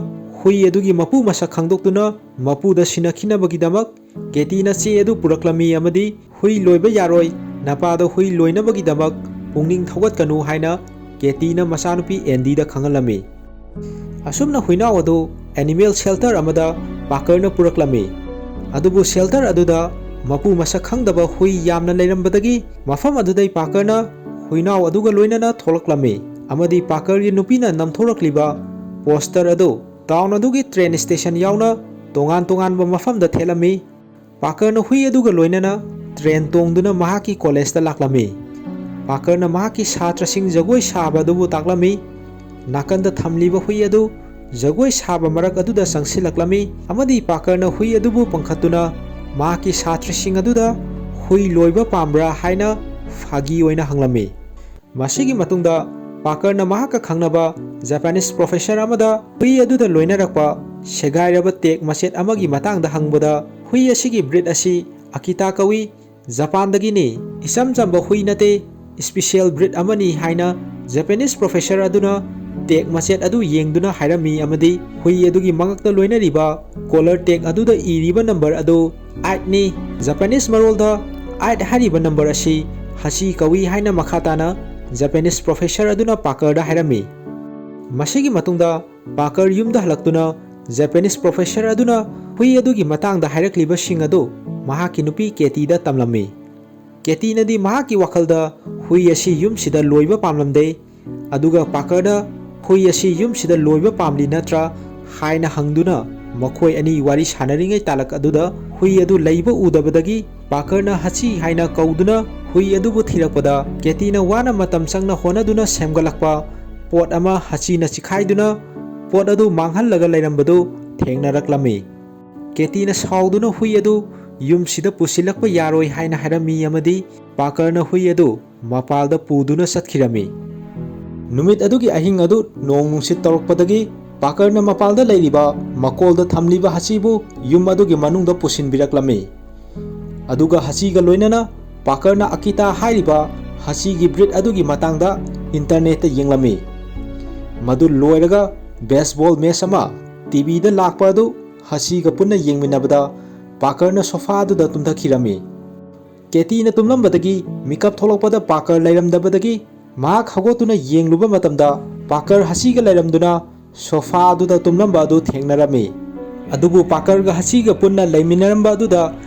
ꯍꯨꯏ ꯑꯗꯨꯒꯤ ꯃꯄꯨ ꯃꯁꯛ ꯈꯪꯗꯣꯛꯇꯨꯅ ꯃꯄꯨꯗ ꯁꯤꯟꯅꯈꯤꯅꯕꯒꯤꯗꯃꯛ ꯀꯦꯇꯤꯅ ꯆꯦ ꯑꯗꯨ ꯄꯨꯔꯛꯂꯝꯃꯤ ꯑꯃꯗꯤ "ꯍꯨꯏ ꯂꯣꯏꯕ ꯌꯥꯔꯣꯏ, ꯅꯄꯥꯗ ꯍꯨꯏ ꯂꯣꯏꯅꯕꯒꯤꯗꯃꯛ ꯄꯨꯛꯅꯤꯡ ꯊꯧꯒꯠꯀꯅꯨ" ꯍꯥꯏꯅ ꯀꯦꯇꯤꯅ ꯃꯆꯥꯅꯨꯄꯤ ꯑꯦꯟꯗꯤꯗ ꯈꯪꯍꯜꯂꯝꯃꯤ꯫ ꯑꯁꯨꯝꯅ ꯍꯨꯏꯅꯥꯎ ꯑꯗꯨ ꯑꯦꯅꯤꯃꯦꯜ ꯁꯦꯜꯇꯔ ꯑꯃꯗ ꯄꯥꯀꯔꯅ ꯄꯨꯔꯛꯂꯝꯃꯤ꯫ ꯑꯗꯨꯕꯨ ꯁꯦꯜꯇꯔ ꯑꯗꯨꯗ ꯃꯄꯨ ꯃꯁꯛ ꯈꯪꯗꯕ ꯍꯨꯏ ꯌꯥꯝꯅ ꯂꯩꯔꯝꯕꯗꯒꯤ ꯃꯐꯝ ꯑꯗꯨꯗꯩ ꯄꯥꯀꯔꯅ ꯍꯨꯏꯅꯥꯎ ꯑꯗꯨꯒ ꯂꯣꯏꯅꯅ ꯊꯣꯛꯂꯛꯂꯝꯃꯤ ꯑꯃꯗꯤ ꯄꯥꯀꯔꯒꯤ ꯅꯨꯄꯤꯅ ꯅꯝꯊꯣꯔꯛꯂꯤꯕ ꯄꯣꯁꯇꯔ ꯑꯗꯨ ꯇꯥꯎꯟ ꯑꯗꯨꯒꯤ ꯇ꯭ꯔꯦꯟ ꯁ꯭ꯇꯦꯁꯟ ꯌꯥꯎꯅ ꯇꯣꯉꯥꯟ ꯇꯣꯉꯥꯟꯕ ꯃꯐꯝꯗ ꯊꯦꯠꯂꯝꯃꯤ꯫ ꯄꯥꯀꯔꯅ ꯍꯨꯏ ꯑꯗꯨꯒ ꯂꯣꯏꯅꯅ ꯇ꯭ꯔꯦꯟ ꯇꯣꯡꯗꯨꯅ ꯃꯍꯥꯛꯀꯤ ꯀꯣꯂꯦꯖꯇ ꯂꯥꯛꯂꯝꯃꯤ꯫ ꯄꯥꯀꯔꯅ ꯃꯍꯥꯛꯀꯤ ꯁꯥꯇ꯭ꯔꯁꯤꯡ ꯖꯒꯣꯏ ꯁꯥꯕ ꯑꯗꯨꯕꯨ ꯇꯥꯛꯂꯝꯃꯤ꯫ ꯅꯥꯀꯟꯗ ꯊꯝꯂꯤꯕ ꯍꯨꯏ ꯑꯗꯨ ꯖꯒꯣꯏ ꯁꯥꯕ ꯃꯔꯛ ꯑꯗꯨꯗ ꯆꯪꯁꯤꯜꯂꯛꯂꯝꯃꯤ ꯑꯃꯗꯤ ꯄꯥꯀꯔꯅ ꯍꯨꯏ ꯑꯗꯨꯕꯨ ꯄꯪꯈꯠꯇꯨꯅ ꯃꯍꯥꯛꯀꯤ ꯁꯥꯇ꯭ꯔꯁꯤꯡ ꯑꯗꯨꯗ "ꯍꯨꯏ ꯂꯣꯏꯕ ꯄꯥꯝꯕ꯭ꯔꯥ?" ꯍꯥꯏꯅ ꯐꯥꯒꯤ ꯑꯣꯏꯅ ꯍꯪꯂꯝꯃꯤ꯫ ꯃꯁꯤꯒꯤ ꯃꯇꯨꯡꯗ ꯄꯥꯀꯔꯅ ꯃꯍꯥꯛꯀ ꯈꯪꯅꯕ ꯖꯄꯥꯅꯤꯁ ꯄ꯭ꯔꯣꯐꯦꯁꯔ ꯑꯃꯗ ꯍꯨꯏ ꯑꯗꯨꯗ ꯂꯣꯏꯅꯔꯛꯄ ꯁꯦꯒꯥꯏꯔꯕ ꯇꯦꯛ ꯃꯆꯦꯠ ꯑꯃꯒꯤ ꯃꯇꯥꯡꯗ ꯍꯪꯕꯗ, "ꯍꯨꯏ ꯑꯁꯤꯒꯤ ꯕ꯭ꯔꯤꯗ ꯑꯁꯤ ꯑꯀꯤꯇꯥ ꯀꯧꯏ, ꯖꯄꯥꯟꯗꯒꯤꯅꯤ, ꯏꯆꯝ ꯆꯝꯕ ꯍꯨꯏ ꯅꯠꯇꯦ, ꯏꯁꯄꯤꯁꯤꯌꯦꯜ ꯕ꯭ꯔꯤꯗ ꯑꯃꯅꯤ" ꯍꯥꯏꯅ ꯖꯄꯥꯅꯤꯁ ꯄ꯭ꯔꯣꯐꯦꯁꯔ ꯑꯗꯨꯅ ꯇꯦꯛ ꯃꯆꯦꯠ ꯑꯗꯨ ꯌꯦꯡꯗꯨꯅ ꯍꯥꯏꯔꯝꯃꯤ ꯑꯃꯗꯤ ꯍꯨꯏ ꯑꯗꯨꯒꯤ ꯃꯉꯛꯇ ꯂꯣꯏꯅꯔꯤꯕ ꯀꯣꯂꯔ ꯇꯦꯛ ꯑꯗꯨꯗ ꯏꯔꯤꯕ ꯅꯝꯕꯔ ꯑꯗꯨ ꯑꯥꯏꯠꯅꯤ꯫ ꯖꯄꯥꯅꯤꯁ ꯃꯔꯣꯜꯗ ꯑꯥꯏꯠ ꯍꯥꯏꯔꯤꯕ ꯅꯝꯕꯔ ꯑꯁꯤ ꯍꯁꯤ ꯀꯧꯏ ꯍꯥꯏꯅ ꯃꯈꯥ ꯇꯥꯅ ꯖꯄꯥꯅꯤꯁ ꯄ꯭ꯔꯣꯐꯦꯁꯔ ꯑꯗꯨꯅ ꯄꯥꯀꯔꯗ ꯍꯥꯏꯔꯝꯃꯤ꯫ ꯃꯁꯤꯒꯤ ꯃꯇꯨꯡꯗ ꯄꯥꯀꯔ ꯌꯨꯝꯗ ꯍꯜꯂꯛꯇꯨꯅ ꯖꯄꯥꯅꯤꯁ ꯄ꯭ꯔꯣꯐꯦꯁꯔ ꯑꯗꯨꯅ ꯍꯨꯏ ꯑꯗꯨꯒꯤ ꯃꯇꯥꯡꯗ ꯍꯥꯏꯔꯛꯂꯤꯕꯁꯤꯡ ꯑꯗꯨ ꯃꯍꯥꯛꯀꯤ ꯅꯨꯄꯤ ꯀꯦꯇꯤꯗ ꯇꯝꯂꯝꯃꯤ꯫ ꯀꯦꯇꯤꯅꯗꯤ ꯃꯍꯥꯛꯀꯤ ꯋꯥꯈꯜꯗ ꯍꯨꯏ ꯑꯁꯤ ꯌꯨꯝꯁꯤꯗ ꯂꯣꯏꯕ ꯄꯥꯝꯂꯝꯗꯦ, ꯑꯗꯨꯒ ꯄꯥꯀꯔꯗ "ꯍꯨꯏ ꯑꯁꯤ ꯌꯨꯝꯁꯤꯗ ꯂꯣꯏꯕ ꯄꯥꯝꯂꯤ ꯅꯠꯇ꯭ꯔꯥ?" ꯍꯥꯏꯅ ꯍꯪꯗꯨꯅ ꯃꯈꯣꯏ ꯑꯅꯤ ꯋꯥꯔꯤ ꯁꯥꯟꯅꯔꯤꯉꯩ ꯇꯥꯂꯛ ꯑꯗꯨꯗ ꯍꯨꯏ ꯑꯗꯨ ꯂꯩꯕ ꯎꯗꯕꯗꯒꯤ ꯄꯥꯀꯔꯅ "ꯍꯆꯤ" ꯍꯥꯏꯅ ꯀꯧꯗꯨꯅ ꯍꯨꯏ ꯑꯗꯨꯕꯨ ꯊꯤꯔꯛꯄꯗ, ꯀꯦꯇꯤꯅ ꯋꯥꯅ ꯃꯇꯝ ꯆꯪꯅ ꯍꯣꯠꯅꯗꯨꯅ ꯁꯦꯝꯒꯠꯂꯛꯄ ꯄꯣꯠ ꯑꯃ ꯍꯁꯤꯅ ꯆꯤꯈꯥꯏꯗꯨꯅ ꯄꯣꯠ ꯑꯗꯨ ꯃꯥꯡꯍꯜꯂꯒ ꯂꯩꯔꯝꯕꯗꯨ ꯊꯦꯡꯅꯔꯛꯂꯝꯃꯤ꯫ ꯀꯦꯇꯤꯅ ꯁꯥꯎꯗꯨꯅ ꯍꯨꯏ ꯑꯗꯨ ꯌꯨꯝꯁꯤꯗ ꯄꯨꯁꯤꯜꯂꯛꯄ ꯌꯥꯔꯣꯏ ꯍꯥꯏꯅ ꯍꯥꯏꯔꯝꯃꯤ ꯑꯃꯗꯤ ꯄꯥꯀꯔꯅ ꯍꯨꯏ ꯑꯗꯨ ꯃꯄꯥꯜꯗ ꯄꯨꯗꯨꯅ ꯆꯠꯈꯤꯔꯝꯃꯤ꯫ ꯅꯨꯃꯤꯠ ꯑꯗꯨꯒꯤ ꯑꯍꯤꯡ ꯑꯗꯨ ꯅꯣꯡ ꯅꯨꯡꯁꯤꯠ ꯇꯧꯔꯛꯄꯗꯒꯤ ꯄꯥꯀꯔꯅ ꯃꯄꯥꯜꯗ ꯂꯩꯔꯤꯕ ꯃꯀꯣꯜꯗ ꯊꯝꯂꯤꯕ ꯍꯁꯤꯕꯨ ꯌꯨꯝ ꯑꯗꯨꯒꯤ ꯃꯅꯨꯡꯗ ꯄꯨꯁꯤꯟꯕꯤꯔꯛꯂꯝꯃꯤ꯫ ꯑꯗꯨꯒ ꯍꯁꯤꯒ ꯂꯣꯏꯅꯅ ꯄꯥꯀꯔꯅ ꯑꯀꯤꯇꯥ ꯍꯥꯏꯔꯤꯕ ꯍꯁꯤꯒꯤ ꯕ꯭ꯔꯤꯗ ꯑꯗꯨꯒꯤ ꯃꯇꯥꯡꯗ ꯏꯟꯇꯔꯅꯦꯠꯇ ꯌꯦꯡꯂꯝꯃꯤ꯫ ꯃꯗꯨ ꯂꯣꯏꯔꯒ ꯕꯦꯁꯕꯣꯜ ꯃꯦꯆ ꯑꯃ ꯇꯤꯚꯤꯗ ꯂꯥꯛꯄ ꯑꯗꯨ ꯍꯁꯤꯒ ꯄꯨꯟꯅ ꯌꯦꯡꯃꯤꯟꯅꯕꯗ ꯄꯥꯀꯔꯅ ꯁꯣꯐꯥꯗꯨꯗ ꯇꯨꯝꯊꯈꯤꯔꯝꯃꯤ꯫ ꯀꯦꯇꯤꯅ ꯇꯨꯝꯂꯝꯕꯗꯒꯤ ꯃꯤꯀꯞ ꯊꯣꯛꯂꯛꯄꯗ ꯄꯥꯀꯔ ꯂꯩꯔꯝꯗꯕꯗꯒꯤ ꯃꯍꯥꯛ ꯍꯧꯒꯠꯇꯨꯅ ꯌꯦꯡꯂꯨꯕ ꯃꯇꯝꯗ ꯄꯥꯀꯔ ꯍꯁꯤꯒ ꯂꯩꯔꯝꯗꯨꯅ ꯁꯣꯐꯥ ꯑꯗꯨꯗ ꯇꯨꯝꯂꯝꯕ ꯑꯗꯨ ꯊꯦꯡꯅꯔꯝꯃꯤ꯫ ꯑꯗꯨꯕꯨ ꯄꯥꯀꯔꯒ ꯍꯁꯤꯒ ꯄꯨꯟꯅ ꯂꯩꯃꯤꯟꯅꯔꯝꯕ ꯑꯗꯨꯗ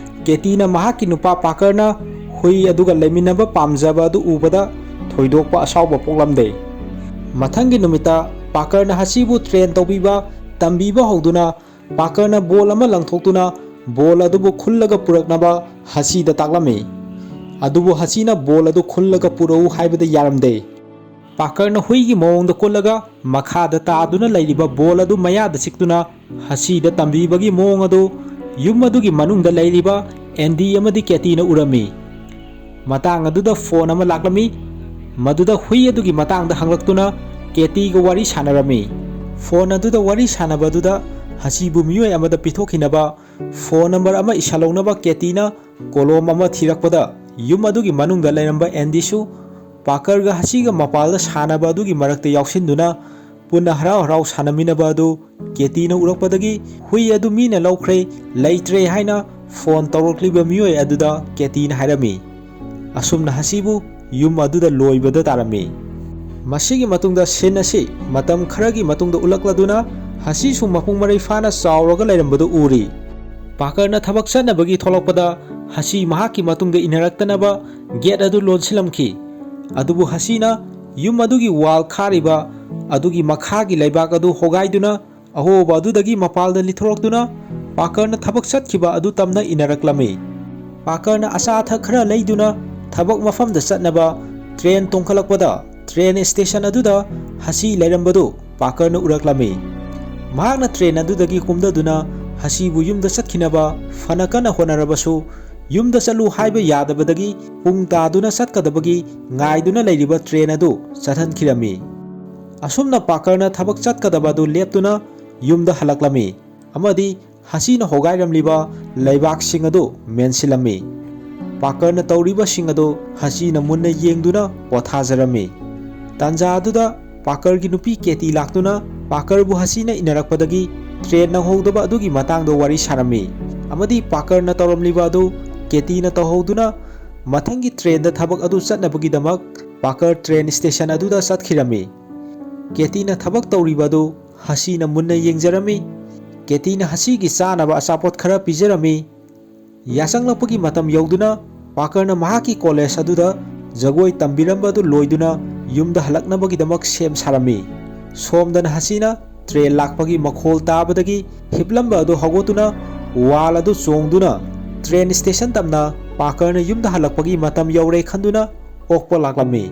ꯀꯦꯇꯤꯅ ꯃꯍꯥꯛꯀꯤ ꯅꯨꯄꯥ ꯄꯥꯀꯔꯅ ꯍꯨꯏ ꯑꯗꯨꯒ ꯂꯩꯃꯤꯟꯅꯕ ꯄꯥꯝꯖꯕ ꯑꯗꯨ ꯎꯕꯗ ꯊꯣꯏꯗꯣꯛꯄ ꯑꯁꯥꯎꯕ ꯄꯣꯛꯂꯝꯗꯦ꯫ ꯃꯊꯪꯒꯤ ꯅꯨꯃꯤꯠꯇ ꯄꯥꯀꯔꯅ ꯍꯁꯤꯕꯨ ꯇ꯭ꯔꯦꯟ ꯇꯧꯕꯤꯕ, ꯇꯝꯕꯤꯕ ꯍꯧꯗꯨꯅ ꯄꯥꯀꯔꯅ ꯕꯣꯜ ꯑꯃ ꯂꯪꯊꯣꯛꯇꯨꯅ ꯕꯣꯜ ꯑꯗꯨꯕꯨ ꯈꯨꯜꯂꯒ ꯄꯨꯔꯛꯅꯕ ꯍꯁꯤꯗ ꯇꯥꯛꯂꯝꯃꯤ꯫ ꯑꯗꯨꯕꯨ ꯍꯁꯤꯅ ꯕꯣꯜ ꯑꯗꯨ ꯈꯨꯜꯂꯒ ꯄꯨꯔꯛꯎ ꯍꯥꯏꯕꯗ ꯌꯥꯔꯝꯗꯦ꯫ ꯄꯥꯀꯔꯅ ꯍꯨꯏꯒꯤ ꯃꯑꯣꯡꯗ ꯀꯨꯜꯂꯒ ꯃꯈꯥꯗ ꯇꯥꯗꯨꯅ ꯂꯩꯔꯤꯕ ꯕꯣꯜ ꯑꯗꯨ ꯃꯌꯥꯗ ꯆꯤꯛꯇꯨꯅ ꯍꯁꯤꯗ ꯇꯝꯕꯤꯕꯒꯤ ꯃꯑꯣꯡ ꯑꯗꯨ ꯌꯨꯝ ꯑꯗꯨꯒꯤ ꯃꯅꯨꯡꯗ ꯂꯩꯔꯤꯕ ꯑꯦꯟꯗꯤ ꯑꯃꯗꯤ ꯀꯦꯇꯤꯅ ꯎꯔꯝꯃꯤ꯫ ꯃꯇꯥꯡ ꯑꯗꯨꯗ ꯐꯣꯟ ꯑꯃ ꯂꯥꯛꯂꯝꯃꯤ꯫ ꯃꯗꯨꯗ ꯍꯨꯏ ꯑꯗꯨꯒꯤ ꯃꯇꯥꯡꯗ ꯍꯪꯂꯛꯇꯨꯅ ꯀꯦꯇꯤꯒ ꯋꯥꯔꯤ ꯁꯥꯟꯅꯔꯝꯃꯤ꯫ ꯐꯣꯟ ꯑꯗꯨꯗ ꯋꯥꯔꯤ ꯁꯥꯟꯅꯕ ꯑꯗꯨꯗ ꯍꯁꯤꯕꯨ ꯃꯤꯑꯣꯏ ꯑꯃꯗ ꯄꯤꯊꯣꯛꯈꯤꯅꯕ ꯐꯣꯟ ꯅꯝꯕꯔ ꯑꯃ ꯏꯁꯜꯍꯧꯅꯕ ꯀꯦꯇꯤꯅ ꯀꯣꯂꯣꯝ ꯑꯃ ꯊꯤꯔꯛꯄꯗ ꯌꯨꯝ ꯑꯗꯨꯒꯤ ꯃꯅꯨꯡꯗ ꯂꯩꯔꯝꯕ ꯑꯦꯟꯗꯤꯁꯨ ꯄꯥꯀꯔꯒ ꯍꯁꯤꯒ ꯃꯄꯥꯜꯗ ꯁꯥꯟꯅꯕ ꯑꯗꯨꯒꯤ ꯃꯔꯛꯇ ꯌꯥꯎꯁꯤꯟꯗꯨꯅ ꯄꯨꯟꯅ ꯍꯔꯥꯎ ꯍꯔꯥꯎ ꯁꯥꯟꯅꯃꯤꯟꯅꯕ ꯑꯗꯨ ꯀꯦꯇꯤꯅ ꯎꯔꯛꯄꯗꯒꯤ ꯍꯨꯏ ꯑꯗꯨ ꯃꯤꯅ ꯂꯧꯈ꯭ꯔꯦ, ꯂꯩꯇ꯭ꯔꯦ ꯍꯥꯏꯅ ꯐꯣꯟ ꯇꯧꯔꯛꯂꯤꯕ ꯃꯤꯑꯣꯏ ꯑꯗꯨꯗ ꯀꯦꯇꯤꯅ ꯍꯥꯏꯔꯝꯃꯤ꯫ ꯑꯁꯨꯝꯅ ꯍꯁꯤꯕꯨ ꯌꯨꯝ ꯑꯗꯨꯗ ꯂꯣꯏꯕꯗ ꯇꯥꯔꯝꯃꯤ꯫ ꯃꯁꯤꯒꯤ ꯃꯇꯨꯡꯗ ꯁꯤꯟ ꯑꯁꯤ ꯃꯇꯝ ꯈꯔꯒꯤ ꯃꯇꯨꯡꯗ ꯎꯠꯂꯛꯂꯗꯨꯅ ꯍꯁꯤꯁꯨ ꯃꯄꯨꯡ ꯃꯔꯩ ꯐꯥꯅ ꯆꯥꯎꯔꯒ ꯂꯩꯔꯝꯕꯗꯨ ꯎꯔꯤ꯫ ꯄꯥꯀꯔꯅ ꯊꯕꯛ ꯆꯠꯅꯕꯒꯤ ꯊꯣꯛꯂꯛꯄꯗ ꯍꯁꯤ ꯃꯍꯥꯛꯀꯤ ꯃꯇꯨꯡꯗ ꯏꯟꯅꯔꯛꯇꯅꯕ ꯒꯦꯠ ꯑꯗꯨ ꯂꯣꯟꯁꯤꯜꯂꯝꯈꯤ꯫ ꯑꯗꯨꯕꯨ ꯍꯁꯤꯅ ꯌꯨꯝ ꯑꯗꯨꯒꯤ ꯋꯥꯜ ꯈꯥꯔꯤꯕ ꯑꯗꯨꯒꯤ ꯃꯈꯥꯒꯤ ꯂꯩꯕꯥꯛ ꯑꯗꯨ ꯍꯣꯒꯥꯏꯗꯨꯅ ꯑꯍꯣꯕ ꯑꯗꯨꯗꯒꯤ ꯃꯄꯥꯜꯗ ꯂꯤꯊꯣꯔꯛꯇꯨꯅ ꯄꯥꯀꯔꯅ ꯊꯕꯛ ꯆꯠꯈꯤꯕ ꯑꯗꯨ ꯇꯝꯅ ꯏꯟꯅꯔꯛꯂꯝꯃꯤ꯫ ꯄꯥꯀꯔꯅ ꯑꯆꯥ ꯑꯊꯛ ꯈꯔ ꯂꯩꯗꯨꯅ ꯊꯕꯛ ꯃꯐꯝꯗ ꯆꯠꯅꯕ ꯇ꯭ꯔꯦꯟ ꯇꯣꯡꯈꯠꯂꯛꯄꯗ ꯇ꯭ꯔꯦꯟ ꯁ꯭ꯇꯦꯁꯟ ꯑꯗꯨꯗ ꯍꯁꯤ ꯂꯩꯔꯝꯕꯗꯨ ꯄꯥꯀꯔꯅ ꯎꯔꯛꯂꯝꯃꯤ꯫ ꯃꯍꯥꯛꯅ ꯇ꯭ꯔꯦꯟ ꯑꯗꯨꯗꯒꯤ ꯀꯨꯝꯊꯗꯨꯅ ꯍꯁꯤꯕꯨ ꯌꯨꯝꯗ ꯆꯠꯈꯤꯅꯕ ꯐꯅ ꯀꯟꯅ ꯍꯣꯠꯅꯔꯕꯁꯨ, ꯌꯨꯝꯗ ꯆꯠꯂꯨ ꯍꯥꯏꯕ ꯌꯥꯗꯕꯗꯒꯤ ꯄꯨꯡ ꯇꯥꯗꯨꯅ ꯆꯠꯀꯗꯕꯒꯤ ꯉꯥꯏꯗꯨꯅ ꯂꯩꯔꯤꯕ ꯇ꯭ꯔꯦꯟ ꯑꯗꯨ ꯆꯠꯍꯟꯈꯤꯔꯝꯃꯤ꯫ ꯑꯁꯨꯝꯅ ꯄꯥꯀꯔꯅ ꯊꯕꯛ ꯆꯠꯀꯗꯕ ꯑꯗꯨ ꯂꯦꯞꯇꯨꯅ ꯌꯨꯝꯗ ꯍꯜꯂꯛꯂꯝꯃꯤ ꯑꯃꯗꯤ ꯍꯁꯤꯅ ꯍꯣꯒꯥꯏꯔꯝꯂꯤꯕ ꯂꯩꯕꯥꯛꯁꯤꯡ ꯑꯗꯨ ꯃꯦꯟꯁꯤꯜꯂꯝꯃꯤ꯫ ꯄꯥꯀꯔꯅ ꯇꯧꯔꯤꯕꯁꯤꯡ ꯑꯗꯨ ꯍꯁꯤꯅ ꯃꯨꯟꯅ ꯌꯦꯡꯗꯨꯅ ꯄꯣꯊꯥꯖꯔꯝꯃꯤ꯫ ꯇꯥꯟꯖꯥ ꯑꯗꯨꯗ ꯄꯥꯀꯔꯒꯤ ꯅꯨꯄꯤ ꯀꯦꯇꯤ ꯂꯥꯛꯇꯨꯅ ꯄꯥꯀꯔꯕꯨ ꯍꯁꯤꯅ ꯏꯟꯅꯔꯛꯄꯗꯒꯤ ꯇ꯭ꯔꯦꯟ ꯅꯪꯍꯧꯗꯕ ꯑꯗꯨꯒꯤ ꯃꯇꯥꯡꯗ ꯋꯥꯔꯤ ꯁꯥꯔꯝꯃꯤ ꯑꯃꯗꯤ ꯄꯥꯀꯔꯅ ꯇꯧꯔꯝꯂꯤꯕ ꯑꯗꯨ ꯀꯦꯇꯤꯅ ꯇꯧꯍꯧꯗꯨꯅ ꯃꯊꯪꯒꯤ ꯇ꯭ꯔꯦꯟꯗ ꯊꯕꯛ ꯑꯗꯨ ꯆꯠꯅꯕꯒꯤꯗꯃꯛ ꯄꯥꯀꯔ ꯇ꯭ꯔꯦꯟ ꯁ꯭ꯇꯦꯁꯟ ꯑꯗꯨꯗ ꯆꯠꯈꯤꯔꯝꯃꯤ꯫ ꯀꯦꯇꯤꯅ ꯊꯕꯛ ꯇꯧꯔꯤꯕ ꯑꯗꯨ ꯍꯁꯤꯅ ꯃꯨꯟꯅ ꯌꯦꯡꯖꯔꯝꯃꯤ꯫ ꯀꯦꯇꯤꯅ ꯍꯁꯤꯒꯤ ꯆꯥꯅꯕ ꯑꯆꯥꯄꯣꯠ ꯈꯔ ꯄꯤꯖꯔꯝꯃꯤ꯫ ꯌꯥꯆꯪꯂꯛꯄꯒꯤ ꯃꯇꯝ ꯌꯧꯗꯨꯅ ꯄꯥꯀꯔꯅ ꯃꯍꯥꯛꯀꯤ ꯀꯣꯂꯦꯖ ꯑꯗꯨꯗ ꯖꯒꯣꯏ ꯇꯝꯕꯤꯔꯝꯕ ꯑꯗꯨ ꯂꯣꯏꯗꯨꯅ ꯌꯨꯝꯗ ꯍꯜꯂꯛꯅꯕꯒꯤꯗꯃꯛ ꯁꯦꯝ ꯁꯥꯔꯝꯃꯤ꯫ ꯁꯣꯝꯗꯅ ꯍꯁꯤꯅ ꯇ꯭ꯔꯦꯟ ꯂꯥꯛꯄꯒꯤ ꯃꯈꯣꯜ ꯇꯥꯕꯗꯒꯤ ꯍꯤꯞꯂꯝꯕ ꯑꯗꯨ ꯍꯧꯒꯠꯇꯨꯅ ꯋꯥꯜ ꯑꯗꯨ ꯆꯣꯡꯗꯨꯅ ꯇ꯭ꯔꯦꯟ ꯁ꯭ꯇꯦꯁꯟ ꯇꯝꯅ ꯄꯥꯀꯔꯅ ꯌꯨꯝꯗ ꯍꯜꯂꯛꯄꯒꯤ ꯃꯇꯝ ꯌꯧꯔꯦ ꯈꯟꯗꯨꯅ ꯑꯣꯛꯄ ꯂꯥꯛꯂꯝꯃꯤ꯫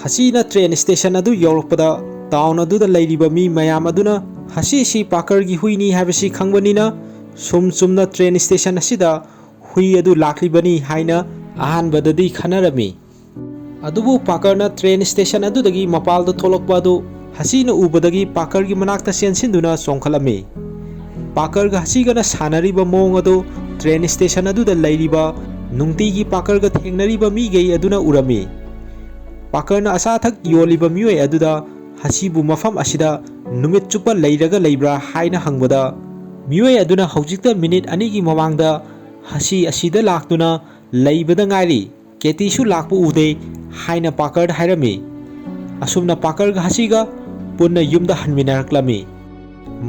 ꯍꯁꯤꯅ ꯇ꯭ꯔꯦꯟ ꯁ꯭ꯇꯦꯁꯟ ꯑꯗꯨ ꯌꯧꯔꯛꯄꯗ ꯇꯥꯎꯟ ꯑꯗꯨꯗ ꯂꯩꯔꯤꯕ ꯃꯤ ꯃꯌꯥꯝ ꯑꯗꯨꯅ ꯍꯁꯤ ꯑꯁꯤ ꯄꯥꯀꯔꯒꯤ ꯍꯨꯏꯅꯤ ꯍꯥꯏꯕꯁꯤ ꯈꯪꯕꯅꯤꯅ ꯁꯨꯝ ꯆꯨꯝꯅ ꯇ꯭ꯔꯦꯟ ꯁ꯭ꯇꯦꯁꯟ ꯑꯁꯤꯗ ꯍꯨꯏ ꯑꯗꯨ ꯂꯥꯛꯂꯤꯕꯅꯤ ꯍꯥꯏꯅ ꯑꯍꯥꯟꯕꯗꯗꯤ ꯈꯟꯅꯔꯝꯃꯤ꯫ ꯑꯗꯨꯕꯨ ꯄꯥꯀꯔꯅ ꯇ꯭ꯔꯦꯟ ꯁ꯭ꯇꯦꯁꯟ ꯑꯗꯨꯗꯒꯤ ꯃꯄꯥꯜꯗ ꯊꯣꯛꯂꯛꯄ ꯑꯗꯨ ꯍꯁꯤꯅ ꯎꯕꯗꯒꯤ ꯄꯥꯀꯔꯒꯤ ꯃꯅꯥꯛꯇ ꯆꯦꯟꯁꯤꯟꯗꯨꯅ ꯆꯣꯡꯈꯠꯂꯝꯃꯤ꯫ ꯄꯥꯀꯔꯒ ꯍꯁꯤꯒꯅ ꯁꯥꯟꯅꯔꯤꯕ ꯃꯑꯣꯡ ꯑꯗꯨ ꯇ꯭ꯔꯦꯟ ꯁ꯭ꯇꯦꯁꯟ ꯑꯗꯨꯗ ꯂꯩꯔꯤꯕ ꯅꯨꯡꯇꯤꯒꯤ ꯄꯥꯀꯔꯒ ꯊꯦꯡꯅꯔꯤꯕ ꯃꯤꯈꯩ ꯑꯗꯨꯅ ꯎꯔꯝꯃꯤ꯫ ꯄꯥꯀꯔꯅ ꯑꯆꯥ ꯑꯊꯛ ꯌꯣꯜꯂꯤꯕ ꯃꯤꯑꯣꯏ ꯑꯗꯨꯗ ꯍꯁꯤꯕꯨ ꯃꯐꯝ ꯑꯁꯤꯗ ꯅꯨꯃꯤꯠ ꯆꯨꯞꯄ ꯂꯩꯔꯒ ꯂꯩꯕ꯭ꯔꯥ ꯍꯥꯏꯅ ꯍꯪꯕꯗ, ꯃꯤꯑꯣꯏ ꯑꯗꯨꯅ ꯍꯧꯖꯤꯛꯇ ꯃꯤꯅꯤꯠ ꯑꯅꯤꯒꯤ ꯃꯃꯥꯡꯗ ꯍꯁꯤ ꯑꯁꯤꯗ ꯂꯥꯛꯇꯨꯅ ꯂꯩꯕꯗ ꯉꯥꯏꯔꯤ, ꯀꯦꯇꯤꯁꯨ ꯂꯥꯛꯄ ꯎꯗꯦ ꯍꯥꯏꯅ ꯄꯥꯀꯔꯗ ꯍꯥꯏꯔꯝꯃꯤ꯫ ꯑꯁꯨꯝꯅ ꯄꯥꯀꯔꯒ ꯍꯁꯤꯒ ꯄꯨꯟꯅ ꯌꯨꯝꯗ ꯍꯟꯃꯤꯟꯅꯔꯛꯂꯝꯃꯤ꯫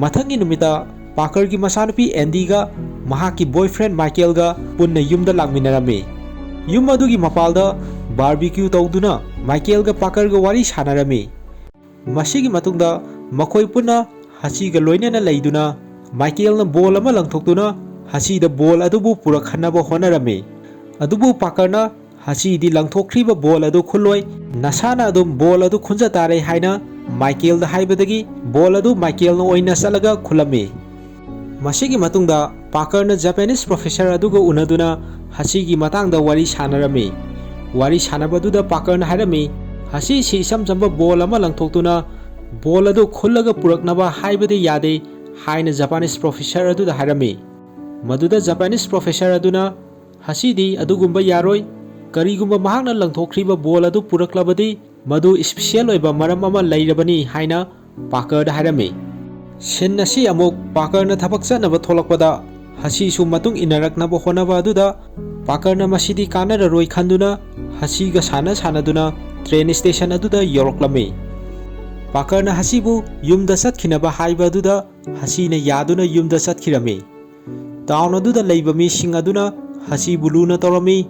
ꯃꯊꯪꯒꯤ ꯅꯨꯃꯤꯠꯇ ꯄꯥꯀꯔꯒꯤ ꯃꯆꯥꯅꯨꯄꯤ ꯑꯦꯟꯗꯤꯒ ꯃꯍꯥꯛꯀꯤ ꯕꯣꯏꯐ꯭ꯔꯦꯟ ꯃꯥꯏꯀꯦꯜꯒ ꯄꯨꯟꯅ ꯌꯨꯝꯗ ꯂꯥꯛꯃꯤꯟꯅꯔꯝꯃꯤ꯫ ꯌꯨꯝ ꯑꯗꯨꯒꯤ ꯃꯄꯥꯜꯗ ꯕꯥꯔꯕꯤꯀ꯭ꯌꯨ ꯇꯧꯗꯨꯅ ꯃꯥꯏꯀꯦꯜꯒ ꯄꯥꯀꯔꯒ ꯋꯥꯔꯤ ꯁꯥꯟꯅꯔꯝꯃꯤ꯫ ꯃꯁꯤꯒꯤ ꯃꯇꯨꯡꯗ ꯃꯈꯣꯏ ꯄꯨꯟꯅ ꯍꯁꯤꯒ ꯂꯣꯏꯅꯅ ꯂꯩꯗꯨꯅ ꯃꯥꯏꯀꯦꯜꯅ ꯕꯣꯜ ꯑꯃ ꯂꯪꯊꯣꯛꯇꯨꯅ ꯍꯁꯤꯗ ꯕꯣꯜ ꯑꯗꯨꯕꯨ ꯄꯨꯔꯛꯍꯟꯅꯕ ꯍꯣꯠꯅꯔꯝꯃꯤ꯫ ꯑꯗꯨꯕꯨ ꯄꯥꯀꯔꯅ ꯍꯁꯤꯗꯤ ꯂꯪꯊꯣꯛꯈ꯭ꯔꯤꯕ ꯕꯣꯜ ꯑꯗꯨ ꯈꯨꯜꯂꯣꯏ, ꯅꯁꯥꯅ ꯑꯗꯨꯝ ꯕꯣꯜ ꯑꯗꯨ ꯈꯨꯟꯖ ꯇꯥꯔꯦ ꯍꯥꯏꯅ ꯃꯥꯏꯀꯦꯜꯗ ꯍꯥꯏꯕꯗꯒꯤ ꯕꯣꯜ ꯑꯗꯨ ꯃꯥꯏꯀꯦꯜꯅ ꯑꯣꯏꯅ ꯆꯠꯂꯒ ꯈꯨꯜꯂꯝꯃꯤ꯫ ꯃꯁꯤꯒꯤ ꯃꯇꯨꯡꯗ ꯄꯥꯀꯔꯅ ꯖꯄꯥꯅꯤꯁ ꯄ꯭ꯔꯣꯐꯦꯁꯔ ꯑꯗꯨꯒ ꯎꯅꯗꯨꯅ ꯍꯁꯤꯒꯤ ꯃꯇꯥꯡꯗ ꯋꯥꯔꯤ ꯁꯥꯟꯅꯔꯝꯃꯤ꯫ ꯋꯥꯔꯤ ꯁꯥꯟꯅꯕꯗꯨꯗ ꯄꯥꯀꯔꯅ ꯍꯥꯏꯔꯝꯃꯤ, "ꯍꯁꯤꯁꯤ ꯏꯆꯝ ꯆꯝꯕ ꯕꯣꯜ ꯑꯃ ꯂꯪꯊꯣꯛꯇꯨꯅ ꯕꯣꯜ ꯑꯗꯨ ꯈꯨꯜꯂꯒ ꯄꯨꯔꯛꯅꯕ ꯍꯥꯏꯕꯗꯤ ꯌꯥꯗꯦ" ꯍꯥꯏꯅ ꯖꯄꯥꯅꯤꯁ ꯄ꯭ꯔꯣꯐꯦꯁꯔ ꯑꯗꯨꯗ ꯍꯥꯏꯔꯝꯃꯤ꯫ ꯃꯗꯨꯗ ꯖꯄꯥꯅꯤꯁ ꯄ꯭ꯔꯣꯐꯦꯁꯔ ꯑꯗꯨꯅ, "ꯍꯁꯤꯗꯤ ꯑꯗꯨꯒꯨꯝꯕ ꯌꯥꯔꯣꯏ꯫ ꯀꯔꯤꯒꯨꯝꯕ ꯃꯍꯥꯛꯅ ꯂꯪꯊꯣꯛꯈ꯭ꯔꯤꯕ ꯕꯣꯜ ꯑꯗꯨ ꯄꯨꯔꯛꯂꯕꯗꯤ ꯃꯗꯨ ꯏꯁꯄꯤꯁꯦꯜ ꯑꯣꯏꯕ ꯃꯔꯝ ꯑꯃ ꯂꯩꯔꯕꯅꯤ" ꯍꯥꯏꯅ ꯄꯥꯀꯔꯗ ꯍꯥꯏꯔꯝꯃꯤ꯫ ꯁꯤꯟ ꯑꯁꯤ ꯑꯃꯨꯛ ꯄꯥꯀꯔꯅ ꯊꯕꯛ ꯆꯠꯅꯕ ꯊꯣꯛꯂꯛꯄꯗ ꯍꯁꯤꯁꯨ ꯃꯇꯨꯡ ꯏꯟꯅꯔꯛꯅꯕ ꯍꯣꯠꯅꯕ ꯑꯗꯨꯗ ꯄꯥꯀꯔꯅ ꯃꯁꯤꯗꯤ ꯀꯥꯟꯅꯔꯔꯣꯏ ꯈꯟꯗꯨꯅ ꯍꯁꯤꯒ ꯁꯥꯟꯅ ꯁꯥꯟꯅꯗꯨꯅ ꯇ꯭ꯔꯦꯟ ꯁ꯭ꯇꯦꯁꯟ ꯑꯗꯨꯗ ꯌꯧꯔꯛꯂꯝꯃꯤ꯫ ꯄꯥꯀꯔꯅ ꯍꯁꯤꯕꯨ ꯌꯨꯝꯗ ꯆꯠꯈꯤꯅꯕ ꯍꯥꯏꯕ ꯑꯗꯨꯗ ꯍꯁꯤꯅ ꯌꯥꯗꯨꯅ ꯌꯨꯝꯗ ꯆꯠꯈꯤꯔꯝꯃꯤ꯫ ꯇꯥꯎꯟ ꯑꯗꯨꯗ ꯂꯩꯕ ꯃꯤꯁꯤꯡ ꯑꯗꯨꯅ ꯍꯁꯤꯕꯨ ꯂꯨꯅ ꯇꯧꯔꯝꯃꯤ꯫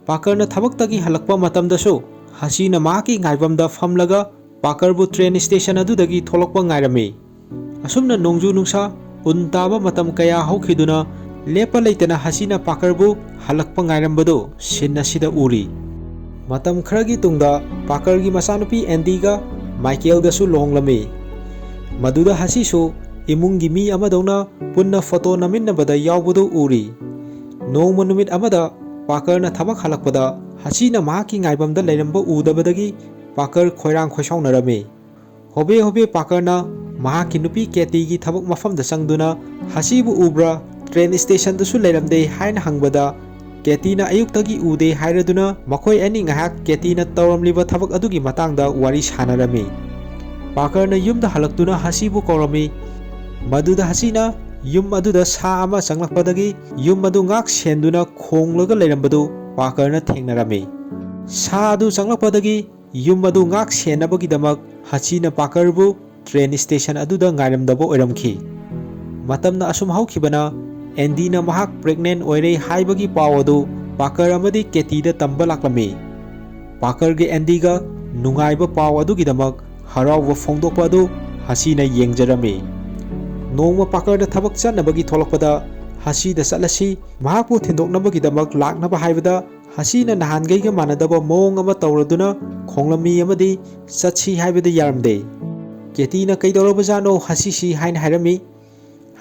ꯄꯥꯀꯔꯅ ꯊꯕꯛꯇꯒꯤ ꯍꯜꯂꯛꯄ ꯃꯇꯝꯗꯁꯨ ꯍꯁꯤꯅ ꯃꯍꯥꯛꯀꯤ ꯉꯥꯏꯐꯝꯗ ꯐꯝꯂꯒ ꯄꯥꯀꯔꯕꯨ ꯇ꯭ꯔꯦꯟ ꯁ꯭ꯇꯦꯁꯟ ꯑꯗꯨꯗꯒꯤ ꯊꯣꯛꯂꯛꯄ ꯉꯥꯏꯔꯝꯃꯤ꯫ ꯑꯁꯨꯝꯅ ꯅꯣꯡꯖꯨ ꯅꯨꯡꯁꯥ, ꯎꯟ ꯇꯥꯕ ꯃꯇꯝ ꯀꯌꯥ ꯍꯧꯈꯤꯗꯨꯅ ꯂꯦꯞꯄ ꯂꯩꯇꯅ ꯍꯁꯤꯅ ꯄꯥꯀꯔꯕꯨ ꯍꯜꯂꯛꯄ ꯉꯥꯏꯔꯝꯕꯗꯨ ꯁꯤꯟ ꯑꯁꯤꯗ ꯎꯔꯤ꯫ ꯃꯇꯝ ꯈꯔꯒꯤ ꯇꯨꯡꯗ ꯄꯥꯀꯔꯒꯤ ꯃꯆꯥꯅꯨꯄꯤ ꯑꯦꯟꯗꯤꯒ ꯃꯥꯏꯀꯦꯜꯒꯁꯨ ꯂꯨꯍꯣꯡꯂꯝꯃꯤ꯫ ꯃꯗꯨꯗ ꯍꯁꯤꯁꯨ ꯏꯃꯨꯡꯒꯤ ꯃꯤ ꯑꯃꯗꯧꯅ ꯄꯨꯟꯅ ꯐꯣꯇꯣ ꯅꯝꯃꯤꯟꯅꯕꯗ ꯌꯥꯎꯕꯗꯨ ꯎꯔꯤ꯫ ꯅꯣꯡꯃ ꯅꯨꯃꯤꯠ ꯑꯃꯗ ꯄꯥꯀꯔꯅ ꯊꯕꯛ ꯍꯜꯂꯛꯄꯗ ꯍꯁꯤꯅ ꯃꯍꯥꯛꯀꯤ ꯉꯥꯏꯐꯝꯗ ꯂꯩꯔꯝꯕ ꯎꯗꯕꯗꯒꯤ ꯄꯥꯀꯔ ꯈꯣꯏꯔꯥꯡ ꯈꯣꯏꯁꯥꯎꯅꯔꯝꯃꯤ꯫ ꯍꯣꯕꯦ ꯍꯣꯕꯦ ꯄꯥꯀꯔꯅ ꯃꯍꯥꯛꯀꯤ ꯅꯨꯄꯤ ꯀꯦꯇꯤꯒꯤ ꯊꯕꯛ ꯃꯐꯝꯗ ꯆꯪꯗꯨꯅ, "ꯍꯁꯤꯕꯨ ꯎꯕ꯭ꯔꯥ? ꯇ꯭ꯔꯦꯟ ꯁ꯭ꯇꯦꯁꯟꯗꯁꯨ ꯂꯩꯔꯝꯗꯦ" ꯍꯥꯏꯅ ꯍꯪꯕꯗ, ꯀꯦꯇꯤꯅ ꯑꯌꯨꯛꯇꯒꯤ ꯎꯗꯦ ꯍꯥꯏꯔꯗꯨꯅ ꯃꯈꯣꯏ ꯑꯅꯤ ꯉꯥꯏꯍꯥꯛ ꯀꯦꯇꯤꯅ ꯇꯧꯔꯝꯂꯤꯕ ꯊꯕꯛ ꯑꯗꯨꯒꯤ ꯃꯇꯥꯡꯗ ꯋꯥꯔꯤ ꯁꯥꯟꯅꯔꯝꯃꯤ꯫ ꯄꯥꯀꯔꯅ ꯌꯨꯝꯗ ꯍꯜꯂꯛꯇꯨꯅ ꯍꯁꯤꯕꯨ ꯀꯧꯔꯝꯃꯤ꯫ ꯃꯗꯨꯗ ꯍꯁꯤꯅ ꯌꯨꯝ ꯑꯗꯨꯗ ꯁꯥ ꯑꯃ ꯆꯪꯂꯛꯄꯗꯒꯤ ꯌꯨꯝ ꯑꯗꯨ ꯉꯥꯛ ꯁꯦꯟꯗꯨꯅ ꯈꯣꯡꯂꯒ ꯂꯩꯔꯝꯕꯗꯨ ꯄꯥꯀꯔꯅ ꯊꯦꯡꯅꯔꯝꯃꯤ꯫ ꯁꯥ ꯑꯗꯨ ꯆꯪꯂꯛꯄꯗꯒꯤ ꯌꯨꯝ ꯑꯗꯨ ꯉꯥꯛ ꯁꯦꯟꯅꯕꯒꯤꯗꯃꯛ ꯍꯁꯤꯅ ꯄꯥꯀꯔꯕꯨ ꯇ꯭ꯔꯦꯟ ꯁ꯭ꯇꯦꯁꯟ ꯑꯗꯨꯗ ꯉꯥꯏꯔꯝꯗꯕ ꯑꯣꯏꯔꯝꯈꯤ꯫ ꯃꯇꯝꯅ ꯑꯁꯨꯝ ꯍꯧꯈꯤꯕꯅ, ꯑꯦꯟꯗꯤꯅ ꯃꯍꯥꯛ ꯄ꯭ꯔꯦꯒꯅꯦꯟ ꯑꯣꯏꯔꯦ ꯍꯥꯏꯕꯒꯤ ꯄꯥꯎ ꯑꯗꯨ ꯄꯥꯀꯔ ꯑꯃꯗꯤ ꯀꯦꯇꯤꯗ ꯇꯝꯕ ꯂꯥꯛꯂꯝꯃꯤ꯫ ꯄꯥꯀꯔꯒ ꯑꯦꯟꯗꯤꯒ ꯅꯨꯡꯉꯥꯏꯕ ꯄꯥꯎ ꯑꯗꯨꯒꯤꯗꯃꯛ ꯍꯔꯥꯎꯕ ꯐꯣꯡꯗꯣꯛꯄ ꯑꯗꯨ ꯍꯁꯤꯅ ꯌꯦꯡꯖꯔꯝꯃꯤ꯫ ꯅꯣꯡꯃ ꯄꯥꯀꯔꯗ ꯊꯕꯛ ꯆꯠꯅꯕꯒꯤ ꯊꯣꯛꯂꯛꯄꯗ, "ꯍꯁꯤꯗ ꯆꯠꯂꯁꯤ, ꯃꯍꯥꯛꯄꯨ ꯊꯤꯟꯗꯣꯛꯅꯕꯒꯤꯗꯃꯛ ꯂꯥꯛꯅꯕ" ꯍꯥꯏꯕꯗ, ꯍꯁꯤꯅ ꯅꯍꯥꯟꯈꯩꯒ ꯃꯥꯟꯅꯗꯕ ꯃꯑꯣꯡ ꯑꯃ ꯇꯧꯔꯗꯨꯅ ꯈꯣꯡꯂꯝꯃꯤ ꯑꯃꯗꯤ ꯆꯠꯁꯤ ꯍꯥꯏꯕꯗ ꯌꯥꯔꯝꯗꯦ꯫ ꯀꯦꯇꯤꯅ "ꯀꯩꯗꯧꯔꯕꯖꯥꯠꯅꯣ ꯍꯁꯤꯁꯤ?" ꯍꯥꯏꯅ ꯍꯥꯏꯔꯝꯃꯤ꯫